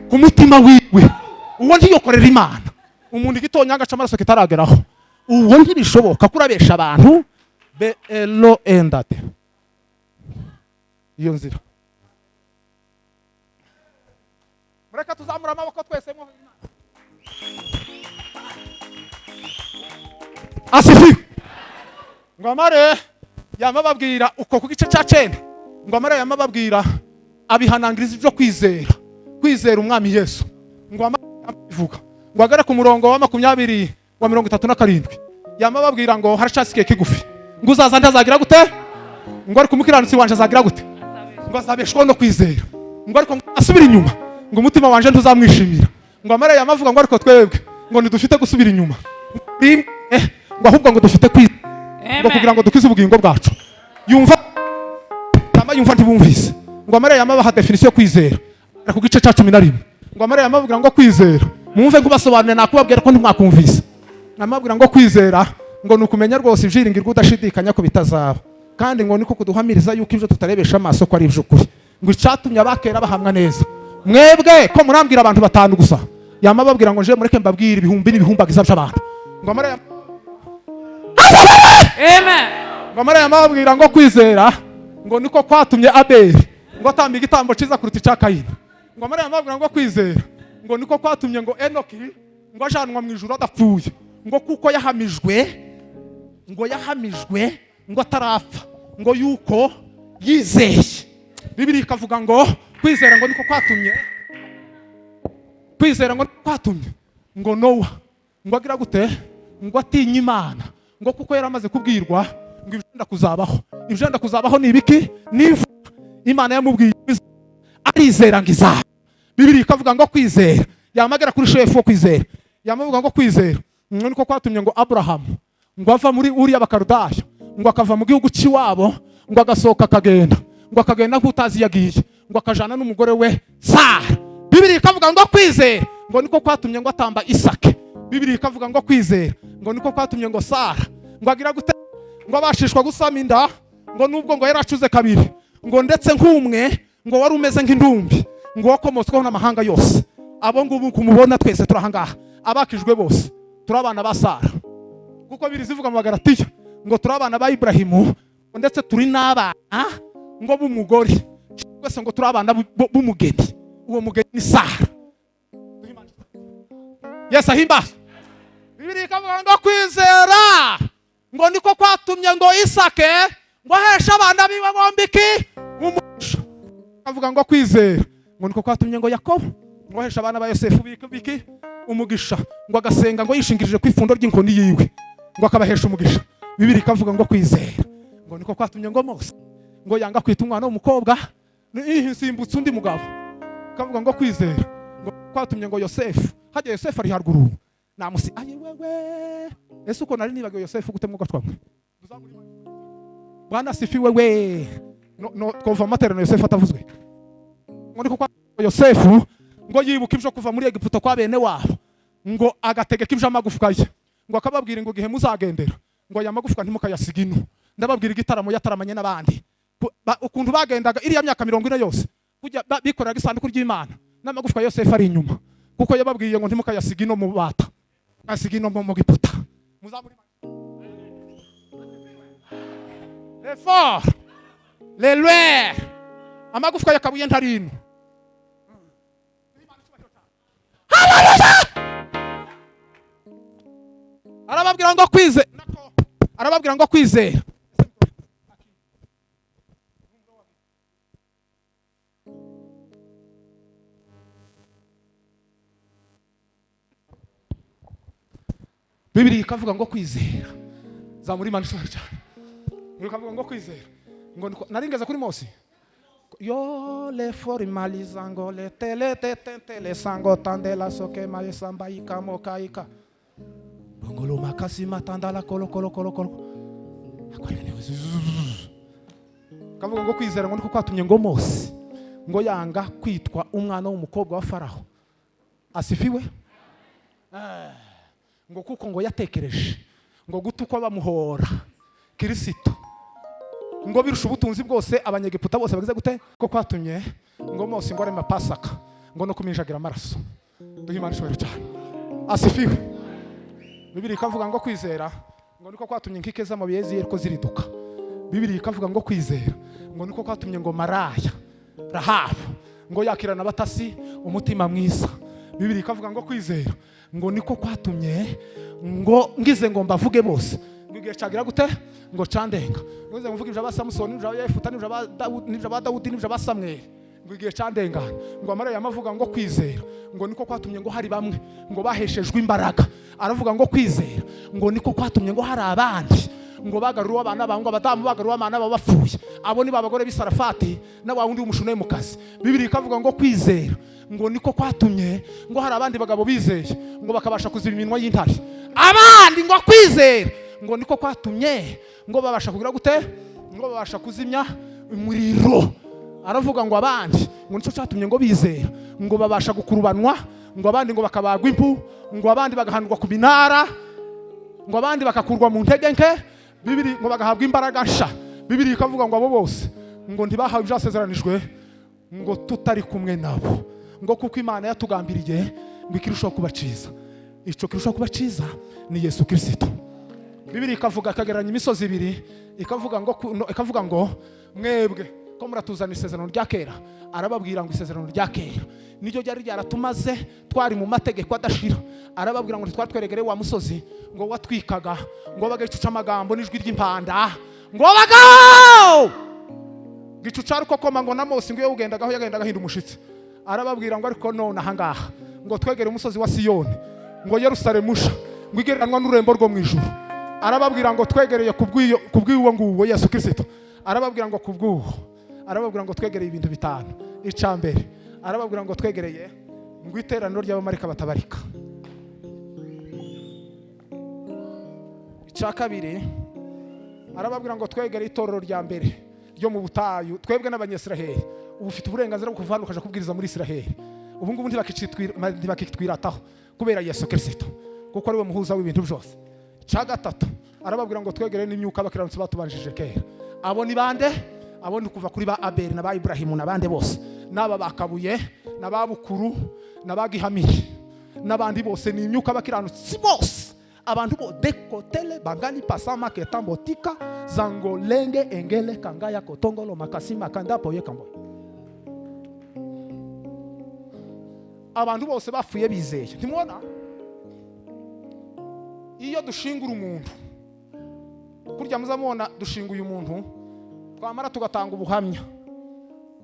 ku mutima wiwe, uwo ntiyokorera Imana. Umuntu igitonyanga c'amaraso kitarageraho, uwo ntibishoboka kurabesha abantu be elo endate iyo nzira. Mureka tuzamura amaboko twese mu asifi. Ngo amare yamababwira uko ku gice cya 9, ngo amare yamababwira abihanangiriza ibyo kwizera, kwizera umwami Yesu. Ngo amare abivuga ngo agere ku murongo wa 20 wa 37, yamababwira ngo harashasikiye kigufi, ngo uzaza ntazagira gute, ngo ariko umukiranutsi wanje azagira gute, ngo azabeshwaho no kwizera, ngo ariko asubira inyuma, ngo umutima wanje ntuzamwishimira. Ngo amare yamavuga ngo ariko twebwe ngo ntidufite gusubira inyuma, ngo ahubwo ngo dufite kwizera, ngo kugira ngo dukize ubugingo bwacu. Yumva yama yumva ntibumvise. Ngo amare yamabaha definition yo kwizera ku gice cya 11. Ngo amare yamavuga ngo kwizera, mwumve ngo basobanure nakubabwira ko ntimwakumvise. Namabwira ngo kwizera ngo nukumenya rwose ibyiringirwa udashidikanya ko bitazaba, kandi ngo niko kuduhamiriza yuko ibyo tutarebesha amaso ko ari iby'ukuri. Ngo icatumye abakera bahamwa neza, mwebwe ko murambwira abantu batanu gusa, yamababwira ngo nje mureke mbabwire ibihumbi n'ibihumbagiza by'abantu. Ngo amare Amen. Ngo amare yamababwira ngo kwizera ngo niko kwatumye Abeli ngo atamba igitambo ciza kuruta ica Kayini. Ngo amare yamababwira ngo kwizera ngo niko kwatumye ngo Enoki ngo ajanwa mu ijuru adapfuye, ngo kuko yahamijwe, ngo yahamijwe ngo atarapfa, ngo yuko yizeye. Bibiliya ikavuga ngo kwizera ngo niko kwatumye, kwizera ngo niko kwatumye ngo Nowa Ngo agira gute? Ngo atinye Imana, ngo kuko yari amaze kubwirwa ngo ibijenda kuzabaho. Ibijenda kuzabaho ni ibiki? Ni Imana yamubwiye, arizera ngo izaba. Bibiri ikavuga ngo kwizera yamagera kuri shefu wo kwizera, yamavuga ngo kwizera ngo niko kwatumye ngo Aburahamu ngo ava muri uriya Bakarudaya, ngo akava mu gihugu cy'iwabo, ngo agasohoka akagenda, ngo akagenda nk'utazi iyo agiye, ngo akajana n'umugore we Sara. Bibiri ikavuga ngo kwizera ngo niko kwatumye ngo atamba Isake. Bibiri ikavuga ngo kwizera ngo niko kwatumye ngo Sara ngo agira gute? Ngo abashishwa gusama inda, ngo nubwo ngo yaracuze kabiri, ngo ndetse nk'umwe ngo wari umeze nk'indumbi, ngo wakomotsweho n'amahanga yose. Abo ngubu kumubona twese turahangaha, abakijwe bose turi abana ba Sara, kuko biri zivuga mu Bagalatiya ngo turi abana ba Iburahimu, ndetse turi n'abana ngo b'umugore, twese ngo turi abana b'umugeni. Uwo mugeni ni Sara. Yesu ahimbaza. Bibiri ikavuga ngo kwizera ngo niko kwatumye ngo Isake ngo aheshe abana biwe bombi iki? Umugisha. Avuga ngo kwizera ngo niko kwatumye ngo Yakobo ngo aheshe abana ba Yosefu biki? Umugisha, ngo agasenga ngo yishingirije ku ifundo ry'inkoni yiwe, ngo akabahesha umugisha. Bibiri ikavuga ngo kwizera ngo niko kwatumye ngo Mose ngo yanga kwita umwana w'umukobwa simbutse undi mugabo. Kavuga ngo kwizera ngo kwatumye ngo Yosefu, hajya Yosefu ari haruguru namusi aye wewe, ese uko nari nibagiwe Yosefu gute? Mwuga twamwe Bwana sifiwe we. No, no twova amaterano Yosefu atavuzwe. Ngo niko kwa Yosefu ngo yibuka ibyo kuva muri Egiputa kwa bene wabo, ngo agategeka ibyo amagufwa ye, ngo akababwira ngo igihe muzagendera ngo aya magufwa ntimukayasiga ino. Ndababwira igitaramo yataramanye n'abandi, ukuntu bagendaga iriya myaka 40 yose kujya bikoreraga isanduku ry'Imana n'amagufwa Yosefu ari inyuma, kuko yababwiye ngo ntimukayasiga ino mu bata, asiga ino mu Giputa. Muzamuri les forts les loirs, amagufwa yakabuye ntari ino. Arababwira ngo kwizera, arababwira ngo kwizera Bibiri ikavuga ngo kwizera zamuri Imana ishobora cyane. Ikavuga ngo kwizera ngo naringeza kuri Mose yo le formalizango le tele te tele sango tandela soke maye samba ikamo kaika bongolo makasi matandala kolo kolo kolo kolo. Kavuga ngo kwizera ngo niko kwatumye ngo Mose ngo yanga kwitwa umwana w'umukobwa wa Faraho. Asifiwe. Ngo kuko ngo yatekereje ngo gutukwa bamuhora Kirisito ngo birusha ubutunzi bwose abanyegiputa bose bagize gute, ko kwatumye ngo Mose ngo arema Pasaka ngo no kuminjagira amaraso. Duhe Imana ishobora cyane. Asifiwe. Bibiri ikavuga ngo kwizera ngo niko kwatumye inkike z'amabuye z'Yeriko ziriduka. Bibiri ikavuga ngo kwizera ngo niko kwatumye ngo maraya Rahabu ngo yakirana abatasi umutima mwiza. Bibiri ikavuga ngo kwizera ngo niko kwatumye ngo ngize ngo mbavuge bose ngo igihe cyagira gute ngo candenga, ngize ngo mvuge ibyo ba Samusoni n'ibyo ba Yefuta n'ibyo ba Dawudi n'ibyo ba Samweli, ngo igihe candenga. Ngo amara yamavuga ngo kwizera ngo niko kwatumye ngo hari bamwe ngo baheshejwe imbaraga. Aravuga ngo kwizera ngo niko kwatumye ngo hari abandi ngo bagaruwe abana babo, ngo abadamu bagaruwe abana babo bapfuye, abo ni babagore b'Isarafati na wa wundi w'umushunemu mukazi. Bibiri ikavuga ngo kwizera ngo niko kwatumye ngo hari abandi bagabo bizeye ngo bakabasha kuziba iminwa y'intare. Abandi ngo kwizera ngo niko kwatumye ngo babasha kugira gute, ngo babasha kuzimya umuriro. Aravuga ngo abandi ngo nico cyatumye ngo bizera ngo babasha gukurubanwa, ngo abandi ngo bakabagwa impu, ngo abandi bagahanurwa ku minara, ngo abandi bakakurwa mu ntege nke. Bibiri ngo bagahabwa imbaraga nsha. Bibiri ikavuga ngo abo bose ngo ntibahawe ibyasezeranijwe ngo tutari kumwe nabo, ngo kuko Imana yatugambiriye ngo ikirushaho kuba cyiza. Ico kirushaho kuba cyiza ni Yesu Kristo. Bibiri ikavuga ikagereranya imisozi ibiri, ikavuga ngo ikavuga ngo mwebwe ko muratuzana isezerano rya kera. Arababwira ngo isezerano rya kera niryo ryari ryaratumaze, twari mu mategeko adashira. Arababwira ngo ntitwatweregere wa musozi ngo watwikaga, ngo bagacuca amagambo n'ijwi ry'impanda, ngo bagao gicuca ariko koma ngo na Mose ngo iyo ugendagaho yagendaga ahinda umushitsi. Arababwira ngo ariko none ahangaha ngo twegere umusozi wa Siyoni, ngo Yerusalemu sha, Ngo igereranwa n'ururembo rwo mu ijuru. Arababwira ngo twegereye kubw'uwo nguwo Yesu Kristo. Arababwira ngo kubw'uwo, arababwira ngo twegereye ibintu bitanu. Icya mbere, arababwira ngo twegereye ngo iteraniro ry'abamarika batabarika. Icya kabiri, arababwira ngo twegereye itorero rya mbere ryo mu butayu, twebwe n'Abanyisiraheli. Ubu ufite uburenganzira bwo kuva hano ukaja kubwiriza muri Isiraheli. Ubu ngubu ntibakitwirataho kubera Yesu Kristo, kuko ari we muhuza w'ibintu byose. Icya gatatu, arababwira ngo twegereye n'imyuka abakiranutsi batubanjije kera. Abo ni bande? Abo ni kuva kuri ba Abeli na ba Iburahimu n'abandi bose, n'aba bakabuye na ba Bukuru na ba Gihamiri n'abandi bose, ni imyuka abakiranutsi bose. Abantu bo dekotele bangali pasama ketambo tika zango lenge engele kangaya kotongolo makasima kanda poye kambo. Abantu bose bapfuye bizeye. Ntimubona iyo dushingura umuntu kurya, muzamubona dushinguye umuntu, twamara tugatanga ubuhamya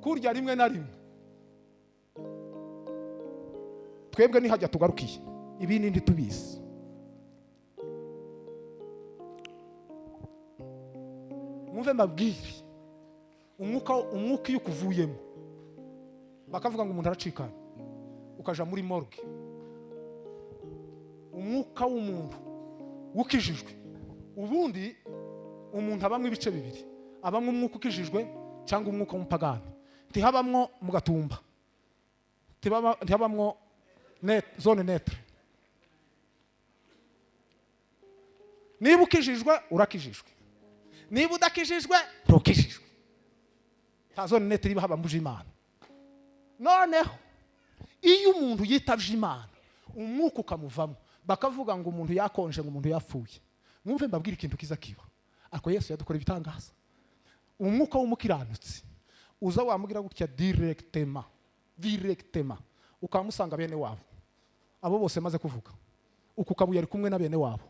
kurya rimwe na rimwe twebwe nihajya tugarukiye ibindi ntitubizi. Mwumve mbabwire, umwuka iyo ukuvuyemo bakavuga ngo umuntu aracikana, ukaja muri morgue, umwuka w'umuntu ukijijwe, ubundi umuntu abamwe ibice bibiri, abamwe umwuka ukijijwe cyangwa umwuka w'umupagani. Ntihabamwo mu gatumba, ntihabamwo zone netre. Niba ukijijwe urakijijwe, niba udakijijwe ntukijijwe. Nta zone netre iba haba muje Imana. Noneho iyo umuntu yitavye Imana umwuka ukamuvamo, bakavuga ngo umuntu yakonje, ngo umuntu yapfuye. Mwumve mbabwire ikintu kiza kiba. Ako Yesu yadukora ibitangaza. Umwuka w'umukiranutsi uza wamugira gutya directement, directement ukamusanga bene wabo. Abo bose maze kuvuga, uku kabuye ari kumwe na bene wabo.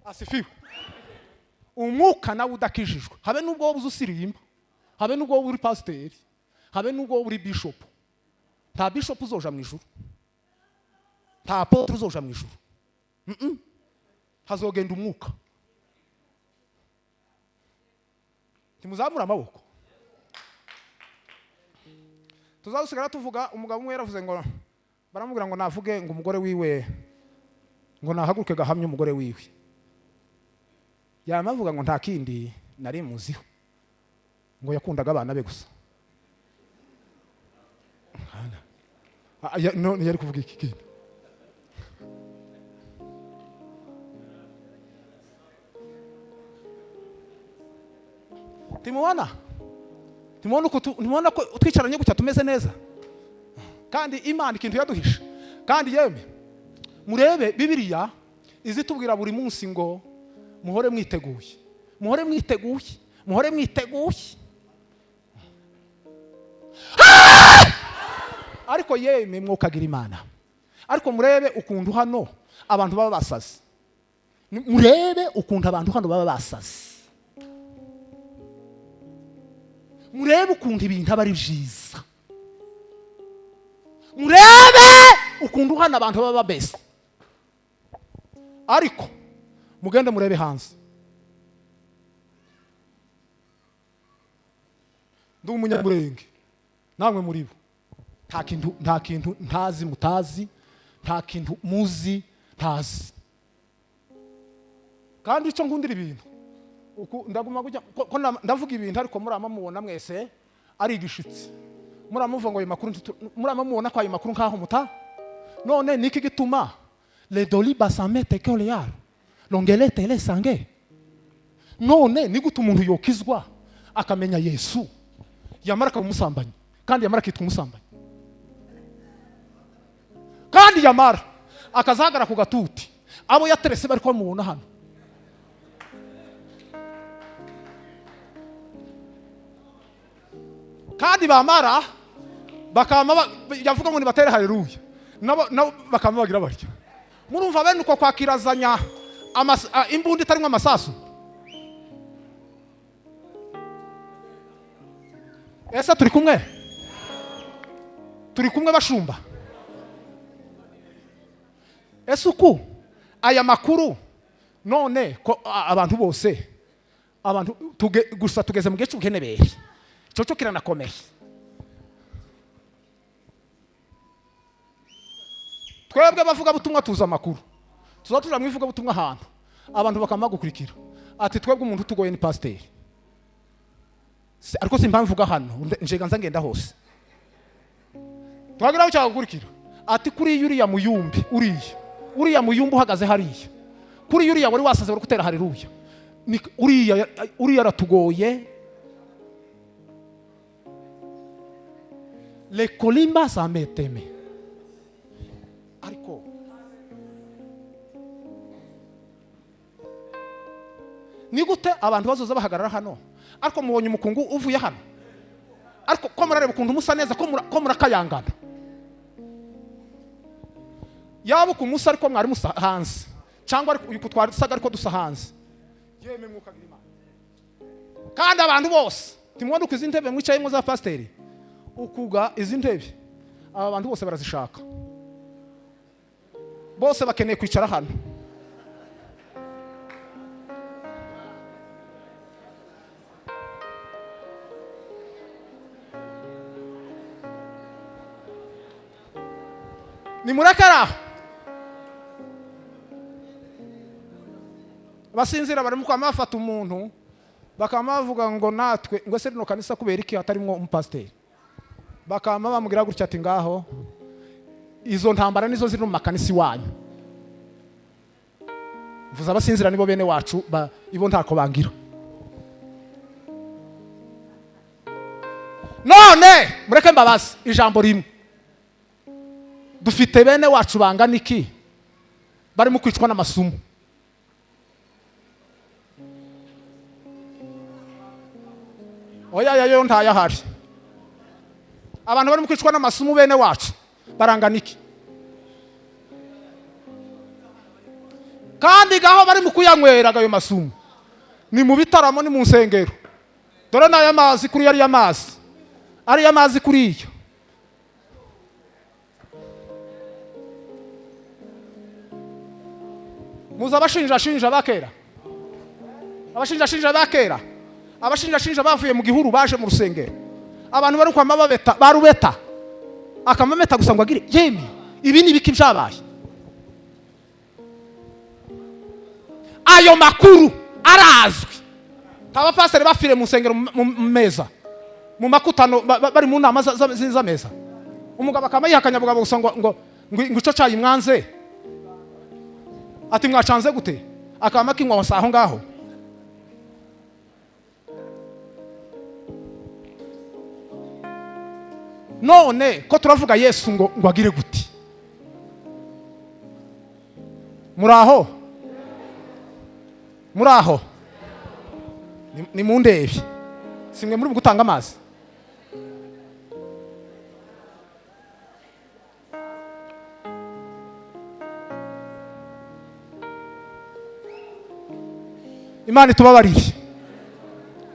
Asifiwe. Umwuka nawe udakijijwe, habe nubwo wowe usirimba, habe nubwo wowe uri pasiteri, habe nubwo wowe uri bishop, nta bishop uzoja mu ijuru, nta apotre uzoja mu ijuru. Hazogenda umwuka. Ntimuzamura amaboko. Tuzadusigara tuvuga. Umugabo umwe yaravuze ngo baramubwira ngo navuge ngo umugore wiwe ngo nahaguruke gahamye umugore wiwe. Yamavuga ngo nta kindi nari muziho, ngo yakundaga abana be gusa. None yari kuvuga iki kindi? Timubona? Timubona uko ntimubona ko twicaranye gutya tumeze neza? Kandi Imana ikintu yaduhisha. Kandi yemwe murebe Bibiliya izitubwira buri munsi ngo muhore mwiteguye, muhore mwiteguye, muhore mwiteguye. Ariko yemwe mwokagira Imana. Ariko murebe ukuntu hano abantu baba basaze. Murebe ukuntu abantu hano baba basaze. Murebe ukuntu ibintu aba ari byiza. Murebe ukuntu hano abantu baba bese. Ariko mugende murebe hanze. Ndi umunyamurenge, namwe muri bo. Nta kintu ntazi mutazi, nta kintu muzi ntazi. Kandi icyo nkundira ibintu, ndaguma gujya ko ndavuga ibintu ariko murama mubona mwese ari igishitsi. Murama muvuga ngo ayo makuru, murama mubona ko ayo makuru nkaho muta. None niki gituma le doli basamete ko le yaro longele tele sange? None ni gute umuntu yokizwa akamenya Yesu yamara akamusambanyi, kandi yamara akitwa umusambanyi, kandi yamara akazagara ku gatuti abo yaterese bari ko mubona hano? Kandi bamara bakama yavuga ngo nibatere haleluya, nabo bakama bagira barya. Murumva bene uko kwakirazanya imbunda itarimwe amasasu. Ese turi kumwe? Turi kumwe bashumba? Ese uku aya makuru none ko abantu bose abantu gusa tugeze mu gihe cy'ubuhenebere, cyo cyo kiranakomeye. Twebwe abavuga butumwa tuzi amakuru, tuza tuja mu ivugabutumwa ahantu abantu bakama gukurikira ati twebwe umuntu utugoye ni pasiteri. Ariko si impamvu mvuga hano, njega nza ngenda hose twagira aho cyagukurikira ati kuri uriya muyumbi, uriya muyumbi uhagaze hariya, kuri uriya wari wasaze wari gutera haleluya, ni uriya aratugoye. Le kolimba sameteme. Ariko ni gute abantu bazoza bahagarara hano? Ariko mubonye umukungu uvuye hano, ariko ko murareba ukuntu musa neza, ko murakayangana. Yaba uku musa ariko mwari musa hanze, cyangwa ariko uyu kutwarisaga ariko dusa hanze. Yeme mwuka Imana. Kandi abantu bose timubona uko izi ntebe mwicayemo za pasiteri, ukuga izi ntebe aba bantu bose barazishaka, bose bakeneye kwicara hano. Ni murakara basinzira barimo kwama bafata umuntu bakama bavuga ngo natwe ngo se rino kanisa kubera iki hatarimo umupasiteri, bakama bamubwira gutya ati ngaho izo ntambara nizo ziri mu makanisa iwanyu. Mvuze abasinzira nibo bene wacu ibo ntako bangira. None mureke mbabazi ijambo rimwe, dufite bene wacu bangana iki barimo kwicwa n'amasumu? Oya yayo ntayahari. Abantu barimo kwicwa n'amasumu bene wacu barangana iki? Kandi gaho bari mu kuyanywera ayo masumu ni mu bitaramo, ni mu nsengero. Dore n'aya mazi kuri yari amazi, ari amazi kuri iyo. Muza abashinja bakera, abashinja bakera, abashinja bavuye mu gihuru baje mu rusengero. Abantu bari kwama babeta barubeta akamameta gusa ngo agire yemi ibi ni biki byabaye. Ayo makuru arazwi. Abapasiteri bafire mu nsengero mu meza mu makutano bari mu nama z'ameza, umugabo akama yihakanya bugabo gusa ngo ngo ngo ico cayi mwanze, ati mwacanze gute, akama kinywa aho ngaho. None ko turavuga Yesu ngo ngo agire guti? Muraho, muraho, ni mundebe simwe muri gutanga amazi. Imana itubabarire,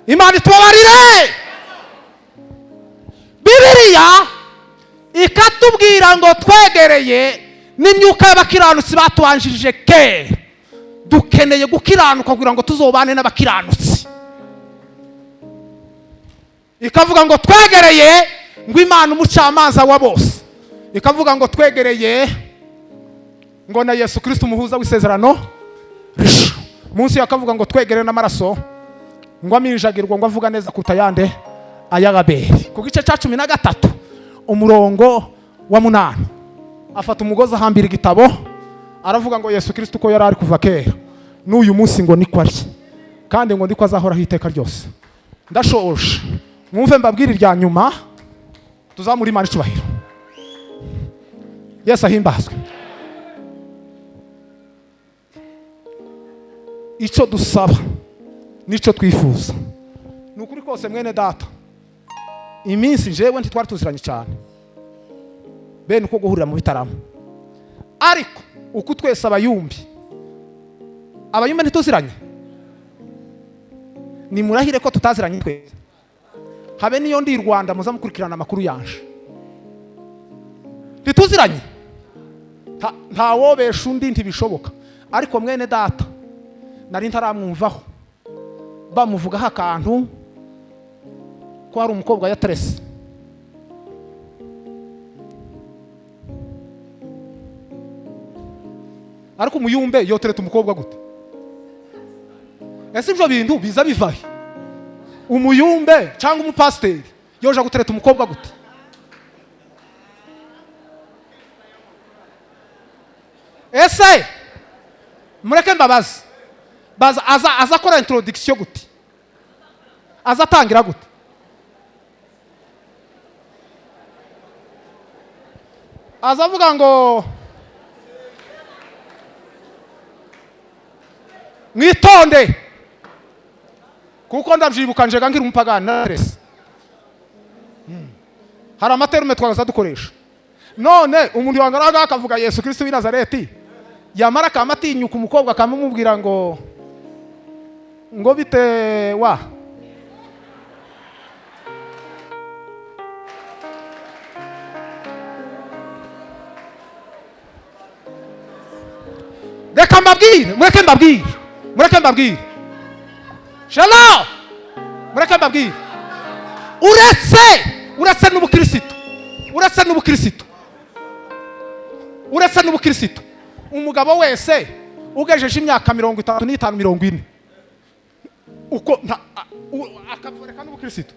Imana itubabarire. Bibiliya ikatubwira ngo twegereye n'imyuka y'abakiranutsi batubanjirije kera. Dukeneye gukiranuka kugira ngo tuzobane n'abakiranutsi. Ikavuga ngo twegereye ngo Imana umucamanza wa bose. Ikavuga ngo twegereye ngo na Yesu Kristo umuhuza w'isezerano. Munsi yakavuga ngo twegereye n'amaraso ngo aminjagirwa ngo avuga neza kutayande ayagaberi. Ku gice cya 13 umurongo wa 8 afata umugozi ahambira igitabo aravuga ngo Yesu Kristo uko yari ari kuva kera n'uyu munsi ngo niko ari, kandi ngo niko azahoraho iteka ryose. Ndashoje mwumve mbabwira irya nyuma tuzamura Imana icubahiro. Yesu ahimbazwe. Icyo dusaba nicyo twifuza ni ukuri kose mwene data, iminsi jewe ntitwari tuziranye cyane bene uko guhurira mu bitaramo, ariko uko twese abayumbi ntituziranye, ni murahire ko tutaziranye twese. Habe niyo ndi Rwanda muza mukurikirana amakuru yanje, ntituziranye. Ntawobesha undi, ntibishoboka. Ariko mwene data nari ntaramwumvaho bamuvugaho akantu ko hari umukobwa yaterese. Ariko umuyumbe yotereta umukobwa gute? Ese ibyo bintu biza bivahe? Umuyumbe cyangwa umupasiteri yoja gutereta umukobwa gute? Ese mureke mbabazi, baza aza akora introduction gute? Aza atangira gute? Aza avuga ngo mwitonde, kuko ndabyibuka njega nkiri umupagani narese. Hari amaterume twagaza dukoresha. None umuntu wangaraga akavuga Yesu Kristo w'i Nazareti, yamara akamatinyuka umukobwa akamumubwira ngo bite wa. Reka mbabwire, mureke mbabwire, mureke mbabwire. Shalom! Mureke mbabwire. Uretse n'ubukristo, uretse n'ubukristo, uretse n'ubukristo, umugabo wese ugejeje imyaka 35 40 uko akavoreka n'ubukristo,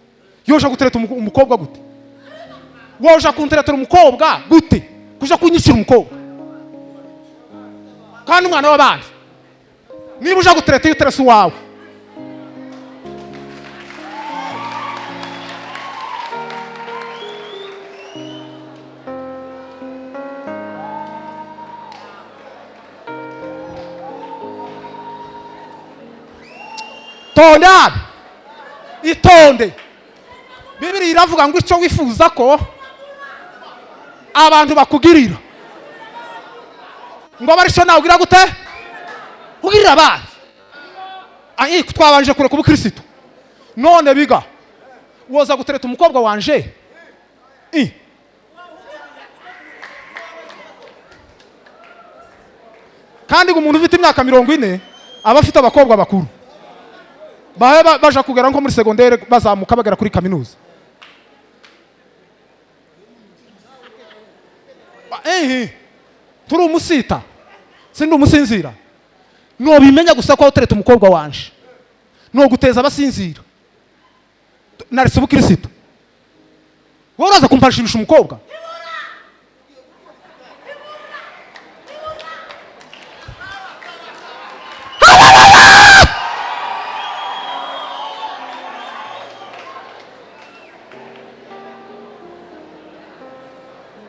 yoja gutereta umukobwa gute? Woja kunteretera umukobwa gute? Kuja kunyishyura umukobwa kandi umwana w'abandi? Niba uja gutereta, iyo uterese uwawe. Tonda, itonde. Bibiri iravuga ngo icyo wifuza ko abantu bakugirira, ngo abarisho nawe ugira gute? Ugirira abandi. Ayi twabanje kureka ubukristo. None biga woza gutereta umukobwa wanje? Kandi umuntu ufite imyaka 40 aba afite abakobwa bakuru baje kugera nko muri secondaire, bazamuka bagera kuri kaminuza. Turi umusita, sindi umusinzira. Nobimenya gusa ko utereta umukobwa wanje no guteza abasinzira. Narese ubukristo. Wowe uraza kumpashirisha umukobwa?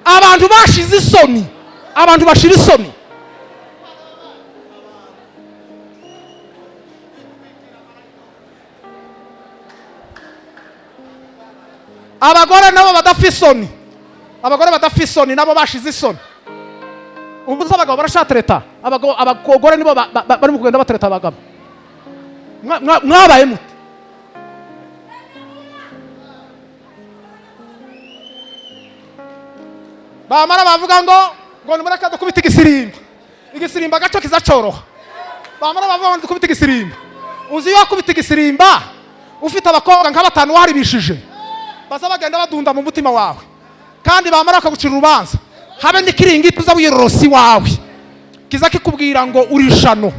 Abantu bashize isoni, abantu bashira isoni. Abagore nabo badafite isoni, abagore badafite isoni nabo bashize isoni. Ubu abagabo barashatereta, abagore nibo barimo kugenda batereta abagabo. Mwabaye mute? Bamara bavuga ngo nimureke dukubite igisirimba, igisirimba gaco kizacoroha. Bamara bavuga ngo dukubite igisirimba. Uzi iyo wakubita igisirimba ufite abakobwa nka batanu waribishije, baza bagenda badunda mu mutima wawe, kandi bamara bakagucira urubanza, habe n'ikiringiti uza wiyorosi wawe kiza kikubwira ngo urishano.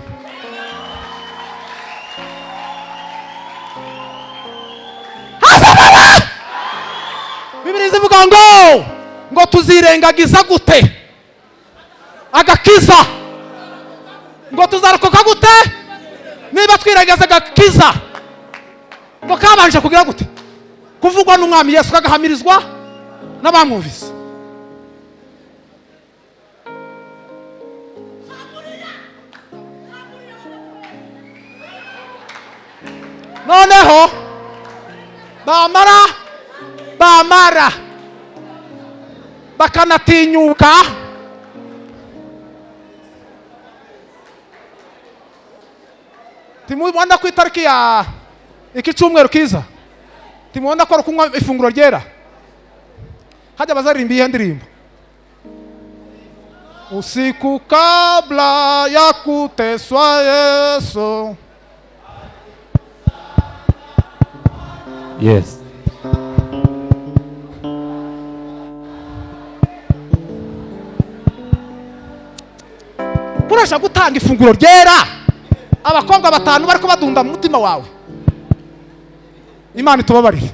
Bibiri zivuga ngo tuzirengagiza gute agakiza? Ngo tuzarokoka gute niba twirengagiza agakiza? Ngo kabanje kugira gute? Kuvugwa n'umwami Yesu kagahamirizwa n'abamwumvise. Noneho bamara bakanatinyuka timubona ku itariki ya iki cyumweru kiza, timubona ko kunywa ifunguro ryera, hajya bazaririmba iyihe ndirimbo? Usiku kabla ya kuteswa Yesu. Yes. Kurasha gutanga ifunguro ryera abakobwa batanu bariko badunda mu mutima wawe. Imana itubabarire.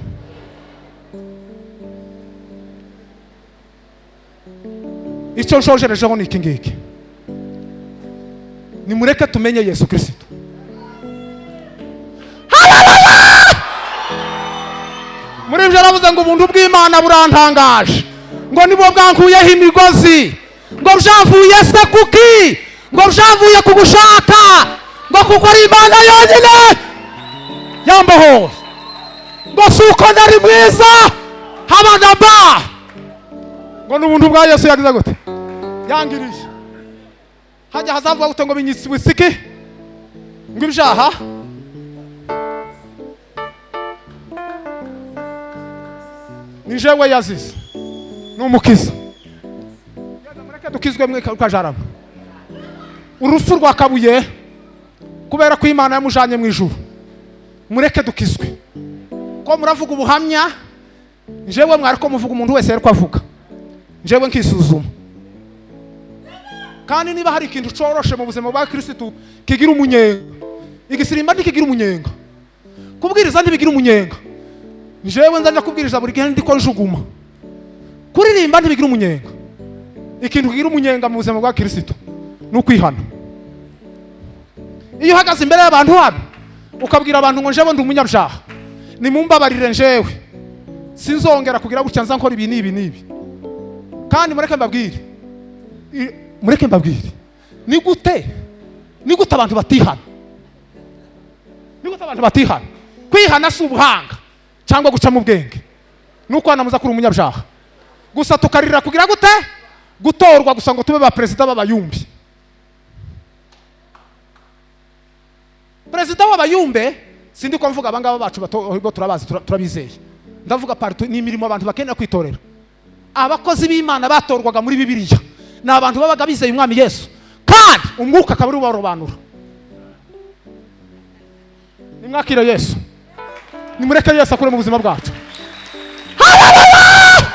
Icyo nshojerejeho ni iki ngiki: nimureke tumenye Yesu Kristo. Haleluya! Muri ibyo aravuze ngo ubuntu bw'Imana burantangaje, ngo nibwo bwankuyeho imigozi, ngo byavuye se kuki, ngo byavuye ku gushaka, ngo kuko ari Imana yonyine yambohoye, ngo si uko nari mwiza haba na mba, ngo ni ubuntu bwa Yesu yagize gute yangiriye. Hajya hazavuga gute ngo binyitsi wisiki ngo ibyaha ni jewe yazize ni umukiza. Mureke dukizwe mwe kajarama. Urupfu rwa Kabuye kubera ko Imana yamujanye mu ijuru, mureke dukizwe. Ko muravuga ubuhamya, jewe mwariko muvuga umuntu wese yariko avuga, jewe nkisuzuma. Kandi niba hari ikintu coroshe mu buzima bwa Kristo kigira umunyenga, igisirimba ntikigira umunyenga, kubwiriza ntibigira umunyenga. Jewe nzanja kubwiriza buri gihe ndiko njuguma. Kuririmba ntibigira umunyenga. Ikintu kigira umunyenga mu buzima bwa Kristo ni ukwihana. Iyo uhagaze imbere y'abantu hano ukabwira abantu ngo jewe ndi umunyabyaha, nimumbabarire njewe sinzongera kugira gutya, nza nkora ibi n'ibi n'ibi. Kandi mureke mbabwire, mureke mbabwire, ni gute abantu batihana? Ni gute abantu batihana? Kwihana si ubuhanga cyangwa guca mu bwenge, nuko hanamuza kuri umunyabyaha gusa tukarira kugira gute gutorwa gusa ngo tube ba perezida b'abayumbi. Perezida w'abayumbe sindi ko mvuga abangaba bacu bato turabazi turabizeye, ndavuga partout ni imirimo abantu bakenera kwitorera. Abakozi b'Imana batorwaga muri Bibiliya ni abantu babaga bizeye umwami Yesu, kandi umwuka akaba ari ubarobanura. Nimwakire Yesu, nimureke Yesu akure mu buzima bwacu. Haleluya!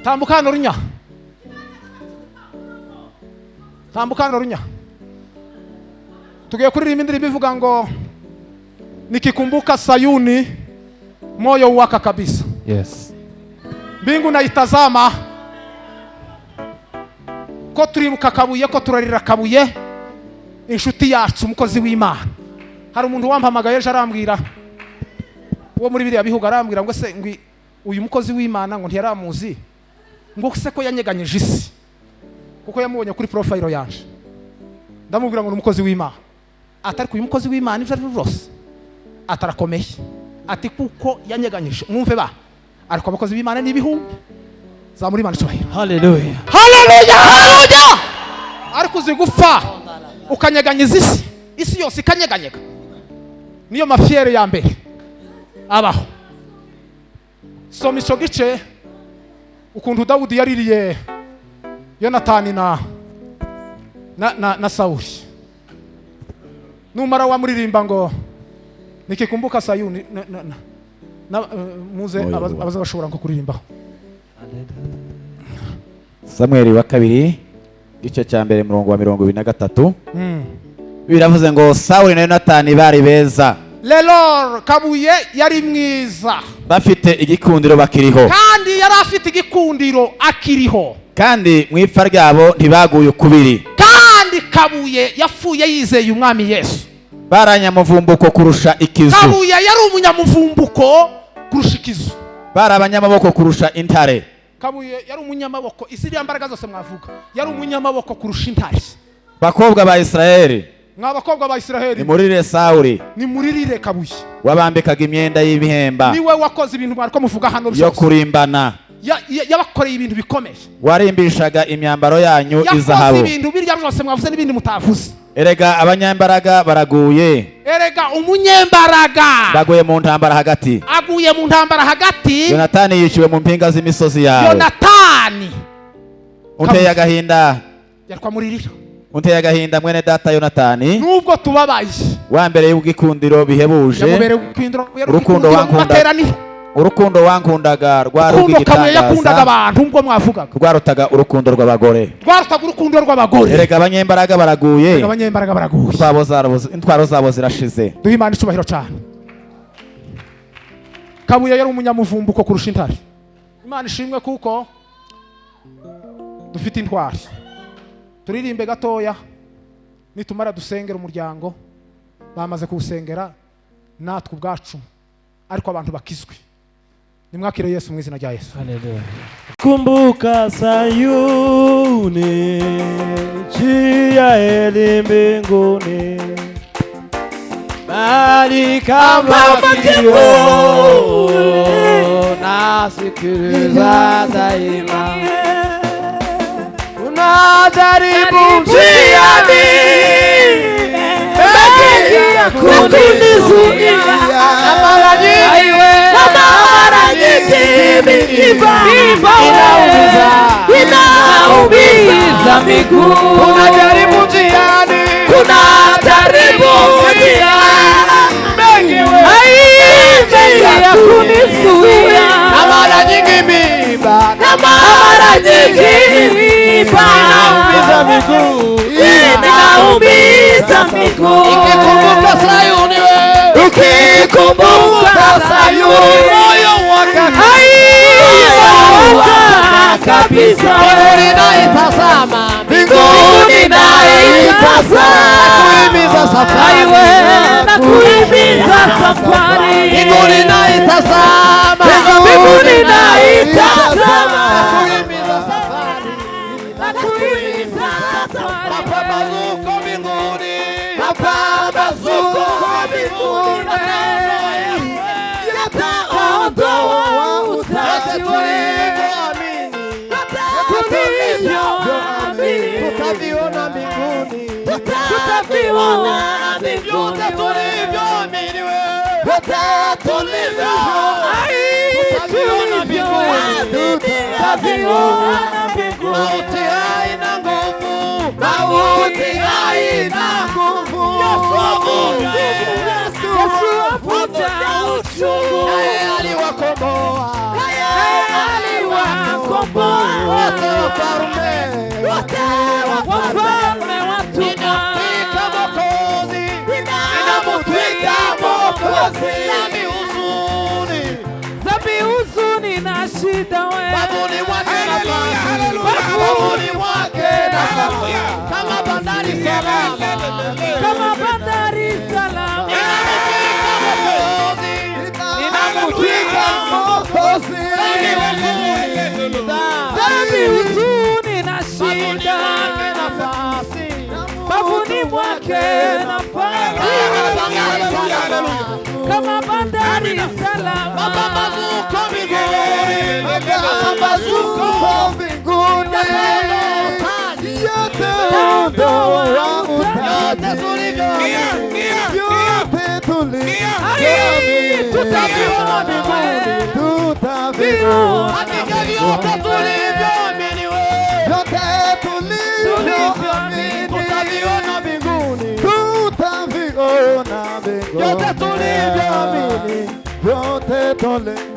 Tambuka hano runya, tambuka hano runya. Tugiye kuririmba indirimbo ivuga ngo nikikumbuka Sayuni moyo uwaka kabisa. Yes. Mbingu naitazama, ko turibuka Kabuye, ko turarira Kabuye inshuti yacu umukozi w'Imana. Hari umuntu wampamagaye ejo arambwira, uwo muri biriya bihugu, arambwira ngo se ngo uyu mukozi w'Imana ngo ntiyaramuzi, ngo se ko yanyeganyije isi kuko yamubonye kuri profile yanje. Ndamubwira ngo ni umukozi w'Imana. Atari uyu mukozi w'Imana ivyo ari byose atarakomeye, ati kuko yanyeganyije. Mwumve ba, ariko abakozi b'Imana ni ibihumbi. Zamuri Imana icyubahiro. Haleluya. Haleluya, haleluya. Ariko uzi gupfa ukanyeganyiza isi, isi yose ikanyeganyega. Niyo mafiere ya mbere abaho. Soma ico gice ukuntu Dawudi yaririye Yonatani na Sawuli. Numara wamuririmba ngo nikikumbuka Sayuni muze abaza bashobora ngo kuririmbaho. Samuel wa kabiri igice cya mbere murongo wa 23. Biravuze ngo Sawuli na Yonatani bari beza. Lelor Kabuye yari mwiza, bafite igikundiro bakiriho, kandi yari afite igikundiro akiriho, kandi mu ipfa ryabo ntibaguye ukubiri. Kandi Kabuye yapfuye yizeye umwami Yesu. Baranyamuvumbuko kurusha ikizu. Kabuye yari umunyamuvumbuko kurusha ikizu. Bari abanyamaboko kurusha intare. Kabuye yari umunyamaboko, isi iriya mbaraga zose mwavuga, yari umunyamaboko kurusha intare. Bakobwa ba Israeli, mwa bakobwa ba Israeli, nimurire Sawuli, nimuririre Kabuye wabambikaga imyenda y'ibihemba, niwe wakoze ibintu mwariko muvuga hano yo kurimbana, yabakoreye ibintu bikomeye, warimbishaga imyambaro yanyu izahabu, yakoze ibintu birya byose mwavuze n'ibindi mutavuze. Erega abanyambaraga baraguye, erega umunyembaraga baguye mu ntambara hagati, aguye mu ntambara hagati. Yonatani yiciwe mu mpinga z'imisozi yawe. Yonatani Unteye agahinda. Yarwamuririra. Unteye agahinda mwene data Yonatani. Nubwo tubabaye. Wa mbere y'ubwikundiro bihebuje. Urukundo wankunda. Urukundo wankundaga rwarubwigitangaza. Abantu ubwo mwavugaga. Rwarutaga urukundo rw'abagore. Rwarutaga urukundo rw'abagore. Erega abanyembaraga baraguye. Erega abanyembaraga baraguye. Intwaro zabo zirashize. Duhe Imana icubahiro cyane. Kabuye yari umunyamuvumbuko kurusha intare. Imana ishimwe kuko dufite intwari. Turirimbe gatoya nitumara dusengera umuryango bamaze kuwusengera natwe ubwacu ariko abantu bakizwe. Nimwakire Yesu mu izina rya Yesu. Haleluya. Kumbuka Sayuni, njia eli mbinguni, bali kama kioo nasikiliza daima, unajaribu njiani kunizuia, na mara nyingi miiba inaumiza miguu. Unajaribu njiani, kunajaribu njiani ya kunizuia, na mara nyingi miiba, na mara nyingi miiba inaumiza miguu, inaumiza miguu. Ukikumbuka Sayuni wewe, ukikumbuka Sayuni moyo wako kabisa, mbinguni naitazama, mbinguni naitazama, nakuhimiza safari, nakuhimiza safari, mbinguni naitazama, mbinguni naitazama, nakuhimiza safari, nakuhimiza safari, mapambazuko mbinguni, mapambazuko mbinguni yataondoa utaji tulivyoamini, tutaviona mbinguni, tutaviona mbinguni, tulivyoamini wewe, tulivyoamini, tutaviona mbinguni. Mauti haina nguvu, mauti haina nguvu, Yesu avuta uchungu, naye aliwakomboa, naye aliwakomboa wote wafalme, wote wafalme watumwa. Ninamtwika Mwokozi, ninamtwika Mwokozi, dhambi huzuni, dhambi huzuni na shida wewe, babuni mwake nafasi, babuni mwake nafasi, kama bandari salama, kama bandari salama. Ninamtwika Mwokozi, dhambi huzuni na shida, babuni mwake nafasi, kama bandari salama. Mapambazuko mbinguni, mapambazuko mbinguni, yataondoa utaji, yote tulivyoamini, tutaviona mbinguni, tutaviona hakika vyote tulivyoamini, vyote tulivyoamini, tutaviona mbinguni, tutaviona mbinguni, vyote tulivyoamini, vyote tulivyoamini.